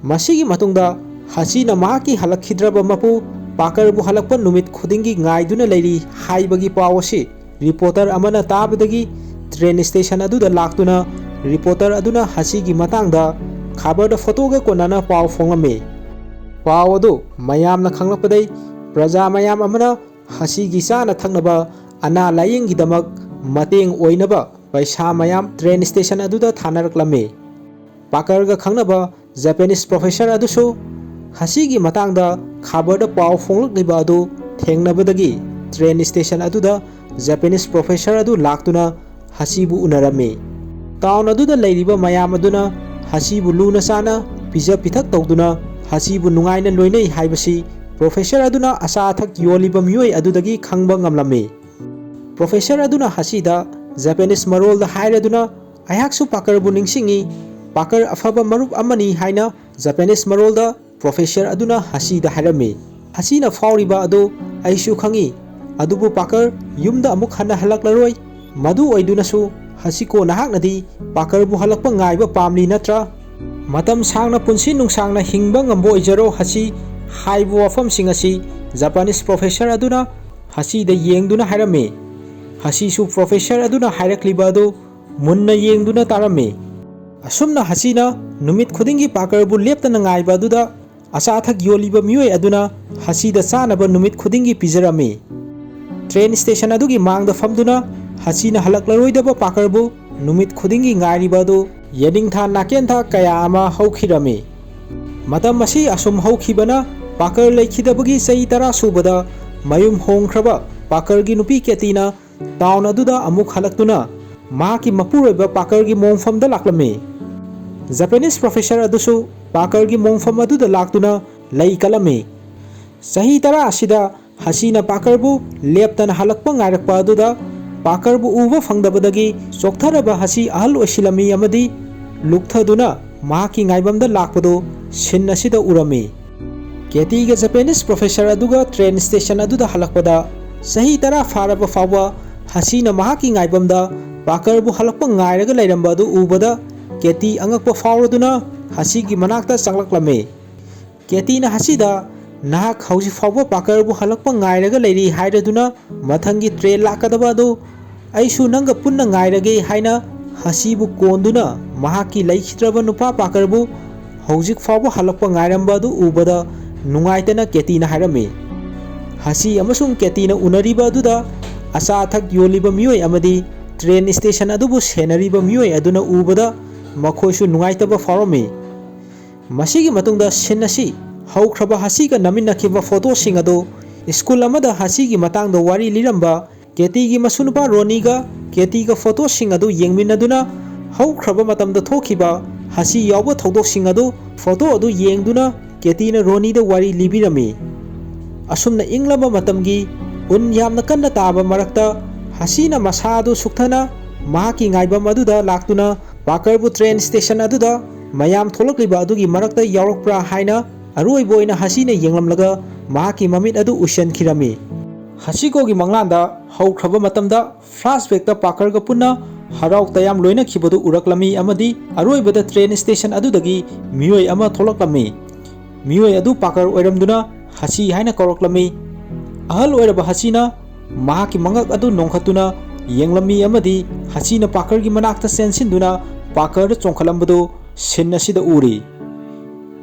ꯃꯁꯤꯒꯤ ꯃꯇꯨꯡꯗ ꯍꯁꯤꯅ ꯃꯍꯥꯛꯀꯤ ꯍꯜꯂꯛꯈꯤꯗ꯭ꯔꯕ ꯃꯄꯨ ꯄꯥꯀꯔꯕꯨ ꯍꯜꯂꯛꯄ ꯅꯨꯃꯤꯠ ꯈꯨꯗꯤꯡꯒꯤ ꯉꯥꯏꯗꯨꯅ ꯂꯩꯔꯤ ꯍꯥꯏꯕꯒꯤ ꯄꯥꯎ ꯑꯁꯤ ꯔꯤꯄꯣꯔꯇꯔ ꯑꯃꯅ ꯇꯥꯕꯗꯒꯤ ꯇ꯭ꯔꯦꯟ ꯁ꯭ꯇꯦꯁꯟ ꯑꯗꯨꯗ ꯂꯥꯛꯇꯨꯅ ꯔꯤꯄꯣꯔꯇꯔ ꯑꯗꯨꯅ ꯍꯁꯤꯒꯤ ꯃꯇꯥꯡꯗ ꯈꯕꯔꯗ ꯐꯣꯇꯣꯒ ꯀꯣꯟꯅꯅ ꯄꯥꯎ ꯐꯣꯡꯂꯝꯃꯤ꯫ ꯄꯥꯎ ꯑꯗꯨ ꯃꯌꯥꯝꯅ ꯈꯪꯂꯛꯄꯗꯩ ꯄ꯭ꯔꯖꯥ ꯃꯌꯥꯝ ꯑꯃꯅ ꯍꯁꯤꯒꯤ ꯆꯥꯅ ꯊꯛꯅꯕ ꯑꯅꯥ ꯂꯥꯌꯦꯡꯒꯤꯗꯃꯛ ꯃꯇꯦꯡ ꯑꯣꯏꯅꯕ ꯄꯩꯁꯥ ꯃꯌꯥꯝ ꯇ꯭ꯔꯦꯟ ꯁ꯭ꯇꯦꯁꯟ ꯑꯗꯨꯗ ꯊꯥꯅꯔꯛꯂꯝꯃꯤ꯫ ꯄꯥꯀꯔꯒ ꯈꯪꯅꯕ ꯖꯄꯦꯅꯤꯁ ꯄ꯭ꯔꯣꯐꯦꯁꯔ ꯑꯗꯨꯁꯨ ꯍꯁꯤꯒꯤ ꯃꯇꯥꯡꯗ ꯈꯕꯔꯗ ꯄꯥꯎ ꯐꯣꯡꯂꯛꯂꯤꯕ ꯑꯗꯨ ꯊꯦꯡꯅꯕꯗꯒꯤ ꯇ꯭ꯔꯦꯟ ꯁ꯭ꯇꯦꯁꯟ ꯑꯗꯨꯗ ꯖꯄꯦꯅꯤꯁ ꯄ꯭ꯔꯣꯐꯦꯁꯔ ꯑꯗꯨ ꯂꯥꯛꯇꯨꯅ ꯍꯁꯤꯕꯨ ꯎꯅꯔꯝꯃꯤ꯫ ꯇꯥꯎꯟ ꯑꯗꯨꯗ ꯂꯩꯔꯤꯕ ꯃꯌꯥꯝ ꯑꯗꯨꯅ ꯍꯁꯤꯕꯨ ꯂꯨꯅ ꯆꯥꯅ ꯄꯤꯖ ꯄꯤꯊꯛ ꯇꯧꯗꯨꯅ ꯍꯁꯤꯕꯨ ꯅꯨꯡꯉꯥꯏꯅ ꯂꯣꯏꯅꯩ ꯍꯥꯏꯕꯁꯤ ꯄ꯭ꯔꯣꯐꯦꯁꯔ ꯑꯗꯨꯅ ꯑꯆꯥ ꯑꯊꯛ ꯌꯣꯜꯂꯤꯕ ꯃꯤꯑꯣꯏ ꯑꯗꯨꯗꯒꯤ ꯈꯪꯕ ꯉꯝꯂꯝꯃꯤ꯫ ꯄ꯭ꯔꯣꯐꯦꯁꯔ ꯑꯗꯨꯅ ꯍꯁꯤꯗ ꯖꯄꯦꯅꯤꯁ ꯃꯔꯣꯜꯗ ꯍꯥꯏꯔꯗꯨꯅ, "ꯑꯩꯍꯥꯛꯁꯨ ꯄꯥꯀꯔꯕꯨ ꯅꯤꯡꯁꯤꯡꯏ, ꯄꯥꯀꯔ ꯑꯐꯕ ꯃꯔꯨꯞ ꯑꯃꯅꯤ ꯍꯥꯏꯅ ꯖꯄꯥꯅꯤꯁ ꯃꯔꯣꯜꯗ ꯄ꯭ꯔꯣꯐꯦꯁꯔ ꯑꯗꯨꯅ ꯍꯁꯤꯗ ꯍꯥꯏꯔꯝꯃꯤ꯫ ꯍꯁꯤꯅ ꯐꯥꯎꯔꯤꯕ ꯑꯗꯨ ꯑꯩꯁꯨ ꯈꯪꯏ, ꯑꯗꯨꯕꯨ ꯄꯥꯀꯔ ꯌꯨꯝꯗ ꯑꯃꯨꯛ ꯍꯟꯅ ꯍꯜꯂꯛꯂꯔꯣꯏ꯫ ꯃꯗꯨ ꯑꯣꯏꯗꯨꯅꯁꯨ, ꯍꯁꯤꯀꯣ, ꯅꯍꯥꯛꯅꯗꯤ ꯄꯥꯀꯔꯕꯨ ꯍꯜꯂꯛꯄ ꯉꯥꯏꯕ ꯄꯥꯝꯂꯤ ꯅꯠꯇ꯭ꯔꯥ? ꯃꯇꯝ ꯁꯥꯡꯅ ꯄꯨꯟꯁꯤ ꯅꯨꯡꯁꯥꯡꯅ ꯍꯤꯡꯕ ꯉꯝꯕ ꯑꯣꯏꯖꯔꯣ ꯍꯁꯤ, ꯍꯥꯏꯕ ꯋꯥꯐꯝꯁꯤꯡ ꯑꯁꯤ ꯖꯄꯥꯅꯤꯁ ꯄ꯭ꯔꯣꯐꯦꯁꯔ ꯑꯗꯨꯅ ꯍꯁꯤꯗ ꯌꯦꯡꯗꯨꯅ ꯍꯥꯏꯔꯝꯃꯤ꯫ ꯍꯁꯤꯁꯨ ꯄ꯭ꯔꯣꯐꯦꯁꯔ ꯑꯗꯨꯅ ꯍꯥꯏꯔꯛꯂꯤꯕ ꯑꯗꯨ ꯃꯨꯟꯅ ꯌꯦꯡꯗꯨꯅ ꯇꯥꯔꯝꯃꯤ꯫ ꯑꯁꯨꯝꯅ ꯍꯁꯤꯅ ꯅꯨꯃꯤꯠ ꯈꯨꯗꯤꯡꯒꯤ ꯄꯥꯀꯔꯕꯨ ꯂꯦꯞꯇꯅ ꯉꯥꯏꯕ ꯑꯗꯨꯗ, ꯑꯆꯥ ꯑꯊꯛ ꯌꯣꯜꯂꯤꯕ ꯃꯤꯑꯣꯏ ꯑꯗꯨꯅ ꯍꯁꯤꯗ ꯆꯥꯅꯕ ꯅꯨꯃꯤꯠ ꯈꯨꯗꯤꯡꯒꯤ ꯄꯤꯖꯔꯝꯃꯤ꯫ ꯇ꯭ꯔꯦꯟ ꯁ꯭ꯇꯦꯁꯟ ꯑꯗꯨꯒꯤ ꯃꯥꯡꯗ ꯐꯝꯗꯨꯅ ꯍꯁꯤꯅ ꯍꯜꯂꯛꯂꯔꯣꯏꯗꯕ ꯄꯥꯀꯔꯕꯨ ꯅꯨꯃꯤꯠ ꯈꯨꯗꯤꯡꯒꯤ ꯉꯥꯏꯔꯤꯕ ꯑꯗꯨ ꯌꯦꯅꯤꯡꯊꯥ ꯅꯥꯀꯦꯟꯊꯥ ꯀꯌꯥ ꯑꯃ ꯍꯧꯈꯤꯔꯝꯃꯤ꯫ ꯃꯇꯝ ꯑꯁꯤ ꯑꯁꯨꯝ ꯍꯧꯈꯤꯕꯅ ꯄꯥꯀꯔ ꯂꯩꯈꯤꯗꯕꯒꯤ ꯆꯍꯤ ꯇꯔꯥ ꯁꯨꯕꯗ ꯃꯌꯨꯝ ꯍꯣꯡꯈ꯭ꯔꯕ ꯄꯥꯀꯔꯒꯤ ꯅꯨꯄꯤ ꯀꯦꯇꯤꯅ ꯇꯥꯎꯟ ꯑꯗꯨꯗ ꯑꯃꯨꯛ ꯍꯜꯂꯛꯇꯨꯅ ꯃꯍꯥꯛꯀꯤ ꯃꯄꯨꯔꯣꯏꯕ ꯄꯥꯀꯔꯒꯤ ꯃꯣꯡꯐꯝꯗ ꯂꯥꯛꯂꯝꯃꯤ꯫ ꯖꯄꯥꯅꯤꯁ ꯄ꯭ꯔꯣꯐꯦꯁꯔ ꯑꯗꯨꯁꯨ ꯄꯥꯀꯔꯒꯤ ꯃꯣꯡꯐꯝ ꯑꯗꯨꯗ ꯂꯥꯛꯇꯨꯅ ꯂꯩ ꯀꯠꯂꯝꯃꯤ꯫ ꯆꯍꯤ ꯇꯔꯥ ꯑꯁꯤꯗ ꯍꯁꯤꯅ ꯄꯥꯀꯔꯕꯨ ꯂꯦꯞꯇꯅ ꯍꯜꯂꯛꯄ ꯉꯥꯏꯔꯛꯄ ꯑꯗꯨꯗ ꯄꯥꯀꯔꯕꯨ ꯎꯕ ꯐꯪꯗꯕꯗꯒꯤ ꯆꯣꯛꯊꯔꯕ ꯍꯁꯤ ꯑꯍꯜ ꯑꯣꯏꯁꯤꯜꯂꯝꯃꯤ ꯑꯃꯗꯤ ꯂꯨꯞꯊꯗꯨꯅ ꯃꯍꯥꯛꯀꯤ ꯉꯥꯏꯕꯝꯗ ꯂꯥꯛꯄꯗꯨ ꯁꯤꯟ ꯑꯁꯤꯗ ꯎꯔꯝꯃꯤ꯫ ꯀꯦꯇꯤꯒ ꯖꯄꯥꯅꯤꯁ ꯄ꯭ꯔꯣꯐꯦꯁꯔ ꯑꯗꯨꯒ ꯇ꯭ꯔꯦꯟ ꯁ꯭ꯇꯦꯁꯟ ꯑꯗꯨꯗ ꯍꯜꯂꯛꯄꯗ ꯆꯍꯤ ꯇꯔꯥ ꯐꯥꯔꯕ ꯐꯥꯎꯕ ꯍꯁꯤꯅ ꯃꯍꯥꯛꯀꯤ ꯉꯥꯏꯕꯝꯗ ꯄꯥꯀꯔꯕꯨ ꯍꯜꯂꯛꯄ ꯉꯥꯏꯔꯒ ꯂꯩꯔꯝꯕ ꯑꯗꯨ ꯎꯕꯗ ꯀꯦꯇꯤ ꯑꯉꯛꯄ ꯐꯥꯎꯔꯗꯨꯅ ꯍꯁꯤꯒꯤ ꯃꯅꯥꯛꯇ ꯆꯪꯂꯛꯂꯝꯃꯤ꯫ ꯀꯦꯇꯤꯅ ꯍꯁꯤꯗ, "ꯅꯍꯥꯛ ꯍꯧꯖꯤꯛ ꯐꯥꯎꯕ ꯄꯥꯀꯔꯕꯨ ꯍꯜꯂꯛꯄ ꯉꯥꯏꯔꯒ ꯂꯩꯔꯤ ꯍꯥꯏꯔꯗꯨꯅ ꯃꯊꯪꯒꯤ ꯇ꯭ꯔꯦꯟ ꯂꯥꯛꯀꯗꯕ ꯑꯗꯨ ꯑꯩꯁꯨ ꯅꯪꯒ ꯄꯨꯟꯅ ꯉꯥꯏꯔꯒꯦ" ꯍꯥꯏꯅ ꯍꯁꯤꯕꯨ ꯀꯣꯟꯗꯨꯅ ꯃꯍꯥꯛꯀꯤ ꯂꯩꯈꯤꯗ꯭ꯔꯕ ꯅꯨꯄꯥ ꯄꯥꯀꯔꯕꯨ ꯍꯧꯖꯤꯛ ꯐꯥꯎꯕ ꯍꯜꯂꯛꯄ ꯉꯥꯏꯔꯝꯕ ꯑꯗꯨ ꯎꯕꯗ ꯅꯨꯡꯉꯥꯏꯇꯅ ꯀꯦꯇꯤꯅ ꯍꯥꯏꯔꯝꯃꯤ꯫ ꯍꯁꯤ ꯑꯃꯁꯨꯡ ꯀꯦꯇꯤꯅ ꯎꯅꯔꯤꯕ ꯑꯗꯨꯗ ꯑꯆꯥ ꯑꯊꯛ ꯌꯣꯜꯂꯤꯕ ꯃꯤꯑꯣꯏ ꯑꯃꯗꯤ ꯇ꯭ꯔꯦꯟ ꯁ꯭ꯇꯦꯁꯟ ꯑꯗꯨꯕꯨ ꯁꯦꯟꯅꯔꯤꯕ ꯃꯤꯑꯣꯏ ꯑꯗꯨꯅ ꯎꯕꯗ ꯃꯈꯣꯏꯁꯨ ꯅꯨꯡꯉꯥꯏꯇꯕ ꯐꯥꯎꯔꯝꯃꯤ꯫ ꯃꯁꯤꯒꯤ ꯃꯇꯨꯡꯗ ꯁꯤꯟ ꯑꯁꯤ ꯍꯧꯈ꯭ꯔꯕ ꯍꯁꯤꯒ ꯅꯝꯃꯤꯟꯅꯈꯤꯕ ꯐꯣꯇꯣꯁꯤꯡ ꯑꯗꯨ ꯁ꯭ꯀꯨꯜ ꯑꯃꯗ ꯍꯁꯤꯒꯤ ꯃꯇꯥꯡꯗ ꯋꯥꯔꯤ ꯂꯤꯔꯝꯕ ꯀꯦꯇꯤꯒꯤ ꯃꯁꯨꯅꯨꯄꯥ ꯔꯣꯅꯤꯒ ꯀꯦꯇꯤꯒ ꯐꯣꯇꯣꯁꯤꯡ ꯑꯗꯨ ꯌꯦꯡꯃꯤꯟꯅꯗꯨꯅ ꯍꯧꯈ꯭ꯔꯕ ꯃꯇꯝꯗ ꯊꯣꯛꯈꯤꯕ ꯍꯁꯤ ꯌꯥꯎꯕ ꯊꯧꯗꯣꯛꯁꯤꯡ ꯑꯗꯨ, ꯐꯣꯇꯣ ꯑꯗꯨ ꯌꯦꯡꯗꯨꯅ ꯀꯦꯇꯤꯅ ꯔꯣꯅꯤꯗ ꯋꯥꯔꯤ ꯂꯤꯕꯤꯔꯝꯃꯤ꯫ ꯑꯁꯨꯝꯅ ꯏꯪꯂꯕ ꯃꯇꯝꯒꯤ ꯎꯟ ꯌꯥꯝꯅ ꯀꯟꯅ ꯇꯥꯕ ꯃꯔꯛꯇ ꯍꯁꯤꯅ ꯃꯁꯥ ꯑꯗꯨ ꯁꯨꯛꯊꯅ ꯃꯍꯥꯛꯀꯤ ꯉꯥꯏꯕꯝ ꯑꯗꯨꯗ ꯂꯥꯛꯇꯨꯅ ꯄꯥꯀꯔꯕꯨ ꯇ꯭ꯔꯦꯟ ꯁ꯭ꯇꯦꯁꯟ ꯑꯗꯨꯗ ꯃꯌꯥꯝ ꯊꯣꯛꯂꯛꯂꯤꯕ ꯑꯗꯨꯒꯤ ꯃꯔꯛꯇ ꯌꯥꯎꯔꯛꯄ꯭ꯔꯥ ꯍꯥꯏꯅ ꯑꯔꯣꯏꯕ ꯑꯣꯏꯅ ꯍꯁꯤꯅ ꯌꯦꯡꯂꯝꯂꯒ ꯃꯍꯥꯛꯀꯤ ꯃꯃꯤꯠ ꯑꯗꯨ ꯎꯏꯁꯟꯈꯤꯔꯝꯃꯤ꯫ ꯍꯁꯤꯀꯣꯒꯤ ꯃꯪꯂꯥꯟꯗ ꯍꯧꯈ꯭ꯔꯕ ꯃꯇꯝꯗ ꯐ꯭ꯂꯥꯁꯕꯦꯛꯇ ꯄꯥꯀꯔꯒ ꯄꯨꯟꯅ ꯍꯔꯥꯎ ꯇꯌꯥꯝ ꯂꯣꯏꯅꯈꯤꯕꯗꯨ ꯎꯔꯛꯂꯝꯃꯤ ꯑꯃꯗꯤ ꯑꯔꯣꯏꯕꯗ ꯇ꯭ꯔꯦꯟ ꯁ꯭ꯇꯦꯁꯟ ꯑꯗꯨꯗꯒꯤ ꯃꯤꯑꯣꯏ ꯑꯃ ꯊꯣꯛꯂꯛꯂꯝꯃꯤ꯫ ꯃꯤꯑꯣꯏ ꯑꯗꯨ ꯄꯥꯀꯔ ꯑꯣꯏꯔꯝꯗꯨꯅ ꯍꯁꯤ ꯍꯥꯏꯅ ꯀꯧꯔꯛꯂꯝꯃꯤ꯫ ꯑꯍꯜ ꯑꯣꯏꯔꯕ ꯍꯁꯤꯅ ꯃꯍꯥꯛꯀꯤ ꯃꯉꯛ ꯑꯗꯨ ꯅꯣꯡꯈꯠꯇꯨꯅ ꯌꯦꯡꯂꯝꯃꯤ ꯑꯃꯗꯤ ꯍꯁꯤꯅ ꯄꯥꯀꯔꯒꯤ ꯃꯅꯥꯛꯇ ꯆꯦꯟꯁꯤꯟꯗꯨꯅ ꯄꯥꯀꯔꯗ ꯆꯣꯡꯈꯠꯂꯝꯕꯗꯨ ꯁꯤꯟ ꯑꯁꯤꯗ ꯎꯔꯤ꯫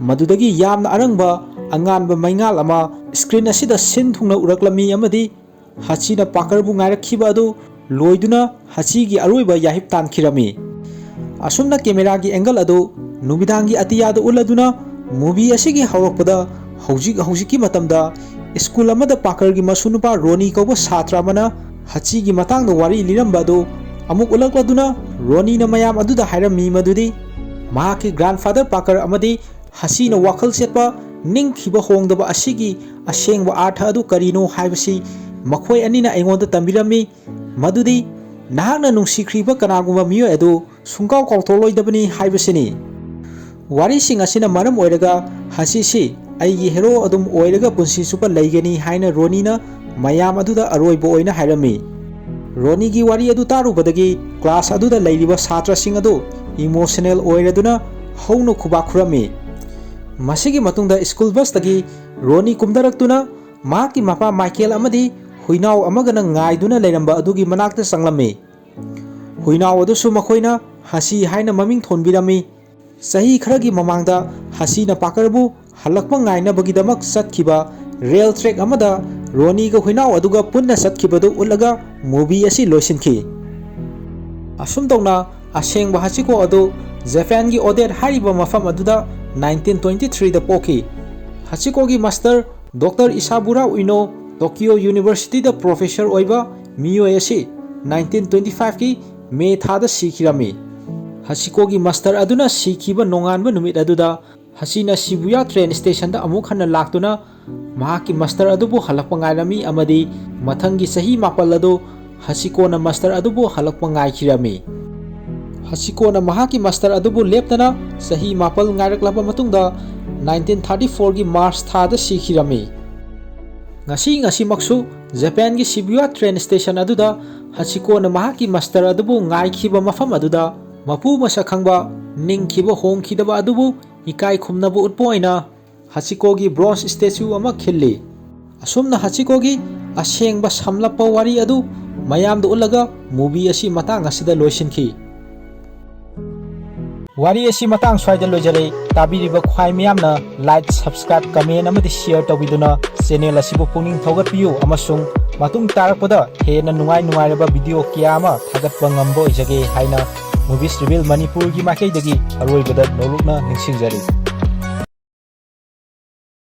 ꯃꯗꯨꯗꯒꯤ ꯌꯥꯝꯅ ꯑꯔꯪꯕ ꯑꯉꯥꯟꯕ ꯃꯩꯉꯥꯜ ꯑꯃ ꯁ꯭ꯀ꯭ꯔꯤꯟ ꯑꯁꯤꯗ ꯁꯤꯟ ꯊꯨꯡꯅ ꯎꯔꯛꯂꯝꯃꯤ ꯑꯃꯗꯤ ꯍꯁꯤꯅ ꯄꯥꯀꯔꯕꯨ ꯉꯥꯏꯔꯛꯈꯤꯕ ꯑꯗꯨ ꯂꯣꯏꯗꯨꯅ ꯍꯁꯤꯒꯤ ꯑꯔꯣꯏꯕ ꯌꯥꯍꯤꯞ ꯇꯥꯟꯈꯤꯔꯝꯃꯤ꯫ ꯑꯁꯨꯝꯅ ꯀꯦꯃꯦꯔꯥꯒꯤ ꯑꯦꯡꯒꯜ ꯑꯗꯨ ꯅꯨꯃꯤꯗꯥꯡꯒꯤ ꯑꯇꯤꯌꯥꯗ ꯎꯠꯂꯗꯨꯅ movie ꯑꯁꯤꯒꯤ ꯍꯧꯔꯛꯄꯗ ꯍꯧꯖꯤꯛ ꯍꯧꯖꯤꯛꯀꯤ ꯃꯇꯝꯗ ꯁ꯭ꯀꯨꯜ ꯑꯃꯗ ꯄꯥꯀꯔꯒꯤ ꯃꯁꯨ ꯅꯨꯄꯥ ꯔꯣꯅꯤ ꯀꯧꯕ ꯁꯥꯇ꯭ꯔ ꯑꯃꯅ ꯍꯁꯤꯒꯤ ꯃꯇꯥꯡꯗ ꯋꯥꯔꯤ ꯂꯤꯔꯝꯕ ꯑꯗꯨ ꯑꯃꯨꯛ ꯎꯠꯂꯛꯂꯗꯨꯅ ꯔꯣꯅꯤꯅ ꯃꯌꯥꯝ ꯑꯗꯨꯗ ꯍꯥꯏꯔꯝꯃꯤ ꯃꯗꯨꯗꯤ ꯃꯍꯥꯛꯀꯤ grandfather ꯄꯥꯀꯔ ꯑꯃꯗꯤ ꯍꯁꯤꯅ ꯋꯥꯈꯜ ꯆꯦꯠꯄ ꯅꯤꯡꯈꯤꯕ ꯍꯣꯡꯗꯕ ꯑꯁꯤꯒꯤ ꯑꯁꯦꯡꯕ ꯑꯥꯔꯊ ꯑꯗꯨ ꯀꯔꯤꯅꯣ ꯍꯥꯏꯕꯁꯤ ꯃꯈꯣꯏ ꯑꯅꯤꯅ ꯑꯩꯉꯣꯟꯗ ꯇꯝꯕꯤꯔꯝꯃꯤ, ꯃꯗꯨꯗꯤ ꯅꯍꯥꯛꯅ ꯅꯨꯡꯁꯤꯈ꯭ꯔꯤꯕ ꯀꯅꯥꯒꯨꯝꯕ ꯃꯤꯑꯣꯏ ꯑꯗꯨ ꯁꯨꯡꯀꯥꯎ ꯀꯥꯎꯊꯣꯛꯂꯣꯏꯗꯕꯅꯤ ꯍꯥꯏꯕꯁꯤꯅꯤ꯫ ꯋꯥꯔꯤꯁꯤꯡ ꯑꯁꯤꯅ ꯃꯔꯝ ꯑꯣꯏꯔꯒ ꯍꯁꯤꯁꯤ ꯑꯩꯒꯤ ꯍꯦꯔꯣ ꯑꯗꯨꯝ ꯑꯣꯏꯔꯒ ꯄꯨꯟꯁꯤ ꯆꯨꯞꯄ ꯂꯩꯒꯅꯤ ꯍꯥꯏꯅ ꯔꯣꯅꯤꯅ ꯃꯌꯥꯝ ꯑꯗꯨꯗ ꯑꯔꯣꯏꯕ ꯑꯣꯏꯅ ꯍꯥꯏꯔꯝꯃꯤ꯫ ꯔꯣꯅꯤꯒꯤ ꯋꯥꯔꯤ ꯑꯗꯨ ꯇꯥꯔꯨꯕꯗꯒꯤ ꯀ꯭ꯂꯥꯁ ꯑꯗꯨꯗ ꯂꯩꯔꯤꯕ ꯁꯥꯇ꯭ꯔꯁꯤꯡ ꯑꯗꯨ ꯏꯃꯣꯁꯅꯦꯜ ꯑꯣꯏꯔꯗꯨꯅ ꯍꯧꯅ ꯈꯨꯕꯥꯛ ꯈꯨꯔꯝꯃꯤ꯫ ꯃꯁꯤꯒꯤ ꯃꯇꯨꯡꯗ ꯁ꯭ꯀꯨꯜ ꯕꯁꯇꯒꯤ ꯔꯣꯅꯤ ꯀꯨꯝꯊꯔꯛꯇꯨꯅ ꯃꯍꯥꯛꯀꯤ ꯃꯄꯥ ꯃꯥꯏꯀꯦꯜ ꯑꯃꯗꯤ ꯍꯨꯏꯅꯥꯎ ꯑꯃꯒꯅ ꯉꯥꯏꯗꯨꯅ ꯂꯩꯔꯝꯕ ꯑꯗꯨꯒꯤ ꯃꯅꯥꯛꯇ ꯆꯪꯂꯝꯃꯤ꯫ ꯍꯨꯏꯅꯥꯎ ꯑꯗꯨꯁꯨ ꯃꯈꯣꯏꯅ ꯍꯁꯤ ꯍꯥꯏꯅ ꯃꯃꯤꯡ ꯊꯣꯟꯕꯤꯔꯝꯃꯤ꯫ ꯆꯍꯤ ꯈꯔꯒꯤ ꯃꯃꯥꯡꯗ ꯍꯁꯤꯅ ꯄꯥꯀꯔꯕꯨ ꯍꯜꯂꯛꯄ ꯉꯥꯏꯅꯕꯒꯤꯗꯃꯛ ꯆꯠꯈꯤꯕ ꯔꯦꯜ ꯇ꯭ꯔꯦꯛ ꯑꯃꯗ ꯔꯣꯅꯤꯒ ꯍꯨꯏꯅꯥꯎ ꯑꯗꯨꯒ ꯄꯨꯟꯅ ꯆꯠꯈꯤꯕꯗꯨ ꯎꯠꯂꯒ movie ꯑꯁꯤ ꯂꯣꯏꯁꯤꯟꯈꯤ꯫ ꯑꯁꯨꯝ ꯇꯧꯅ ꯑꯁꯦꯡꯕ ꯍꯆꯤꯀꯣ ꯑꯗꯨ ꯖꯄꯥꯟꯒꯤ ꯑꯣꯗꯦꯠ ꯍꯥꯏꯔꯤꯕ ꯃꯐꯝ ꯑꯗꯨꯗ nineteen twenty threeꯗ ꯄꯣꯛꯈꯤ꯫ ꯍꯆꯤꯀꯣꯒꯤ ꯃꯥꯁꯇꯔ ꯗꯣꯛꯇꯔ ꯏꯁꯥꯕꯨꯔꯥ ꯎꯏꯅꯣ ꯇꯣꯀꯤꯌꯣ ꯌꯨꯅꯤꯚꯔꯁꯤꯇꯤꯗ ꯄ꯭ꯔꯣꯐꯦꯁꯔ ꯑꯣꯏꯕ ꯃꯤꯑꯣꯏ ꯑꯁꯤ nineteen twenty fiveꯀꯤ ꯃꯦ ꯊꯥꯗ ꯁꯤꯈꯤꯔꯝꯃꯤ꯫ ꯍꯆꯤꯀꯣꯒꯤ ꯃꯥꯁꯇꯔ ꯑꯗꯨꯅ ꯁꯤꯈꯤꯕ ꯅꯣꯡꯉꯥꯟꯕ ꯅꯨꯃꯤꯠ ꯑꯗꯨꯗ ꯍꯁꯤꯅ ꯁꯤꯕꯨꯌꯥ ꯇ꯭ꯔꯦꯟ ꯁ꯭ꯇꯦꯁꯟꯗ ꯑꯃꯨꯛ ꯍꯟꯅ ꯂꯥꯛꯇꯨꯅ ꯃꯍꯥꯛꯀꯤ ꯃꯥꯁꯇꯔ ꯑꯗꯨꯕꯨ ꯍꯜꯂꯛꯄ ꯉꯥꯏꯔꯝꯃꯤ ꯑꯃꯗꯤ ꯃꯊꯪꯒꯤ ꯆꯍꯤ ꯃꯥꯄꯜ ꯑꯗꯨ ꯍꯁꯤꯀꯣꯅ ꯃꯥꯁꯇꯔ ꯑꯗꯨꯕꯨ ꯍꯜꯂꯛꯄ ꯉꯥꯏꯈꯤꯔꯝꯃꯤ꯫ ꯍꯆꯤꯀꯣꯅ ꯃꯍꯥꯛꯀꯤ ꯃꯥꯁꯇꯔ ꯑꯗꯨꯕꯨ ꯂꯦꯞꯇꯅ ꯆꯍꯤ ꯃꯥꯄꯜ ꯉꯥꯏꯔꯛꯂꯕ ꯃꯇꯨꯡꯗ nineteen thirty fourꯒꯤ ꯃꯥꯔꯆ ꯊꯥꯗ ꯁꯤꯈꯤꯔꯝꯃꯤ꯫ ꯉꯁꯤ ꯉꯁꯤꯃꯛꯁꯨ ꯖꯄꯥꯟꯒꯤ ꯁꯤꯕꯨꯌꯥ ꯇ꯭ꯔꯦꯟ ꯁ꯭ꯇꯦꯁꯟ ꯑꯗꯨꯗ ꯍꯆꯤꯀꯣꯅ ꯃꯍꯥꯛꯀꯤ ꯃꯥꯁꯇꯔ ꯑꯗꯨꯕꯨ ꯉꯥꯏꯈꯤꯕ ꯃꯐꯝ ꯑꯗꯨꯗ ꯃꯄꯨ ꯃꯁꯛ ꯈꯪꯕ, ꯅꯤꯡꯈꯤꯕ ꯍꯣꯡꯈꯤꯗꯕ ꯑꯗꯨꯕꯨ ꯏꯀꯥꯏ ꯈꯨꯝꯅꯕ ꯎꯠꯄ ꯑꯣꯏꯅ ꯍꯆꯤꯀꯣꯒꯤ ꯕ꯭ꯔꯣꯟꯖ ꯁ꯭ꯇꯦꯆꯨ ꯑꯃ ꯈꯤꯜꯂꯤ꯫ ꯑꯁꯨꯝꯅ ꯍꯆꯤꯀꯣꯒꯤ ꯑꯁꯦꯡꯕ ꯁꯝꯂꯞꯄ ꯋꯥꯔꯤ ꯑꯗꯨ ꯃꯌꯥꯝꯗ ꯎꯠꯂꯒ ꯃꯨꯚꯤ ꯑꯁꯤ ꯃꯇꯥꯡ ꯑꯁꯤꯗ ꯂꯣꯏꯁꯤꯟꯈꯤ꯫ ꯋꯥꯔꯤ ꯑꯁꯤ ꯃꯇꯥꯡ ꯁ꯭ꯋꯥꯏꯗ ꯂꯣꯏꯖꯔꯦ꯫ ꯇꯥꯕꯤꯔꯤꯕ ꯈ꯭ꯋꯥꯏ ꯃꯤꯌꯥꯝꯅ like, subscribe, comment ꯑꯃꯗꯤ share ꯇꯧꯕꯤꯗꯨꯅ ꯆꯦꯅꯦꯜ ꯑꯁꯤꯕꯨ ꯄꯨꯛꯅꯤꯡ ꯊꯧꯒꯠꯄꯤꯌꯨ ꯑꯃꯁꯨꯡ ꯃꯇꯨꯡ ꯇꯥꯔꯛꯄꯗ ꯍꯦꯟꯅ ꯅꯨꯡꯉꯥꯏ ꯅꯨꯡꯉꯥꯏꯔꯕ ꯚꯤꯗꯤꯑꯣ ꯀꯌꯥ ꯑꯃ ꯊꯥꯒꯠꯄ ꯉꯝꯕ ꯑꯣꯏꯖꯒꯦ ꯍꯥꯏꯅ Movies Reveal ꯃꯅꯤꯄꯨꯔꯒꯤ ꯃꯥꯏꯀꯩꯗꯒꯤ ꯑꯔꯣꯏꯕꯗ ꯅꯣꯂꯨꯛꯅ ꯅꯤꯡꯁꯤꯡꯖꯔꯤ꯫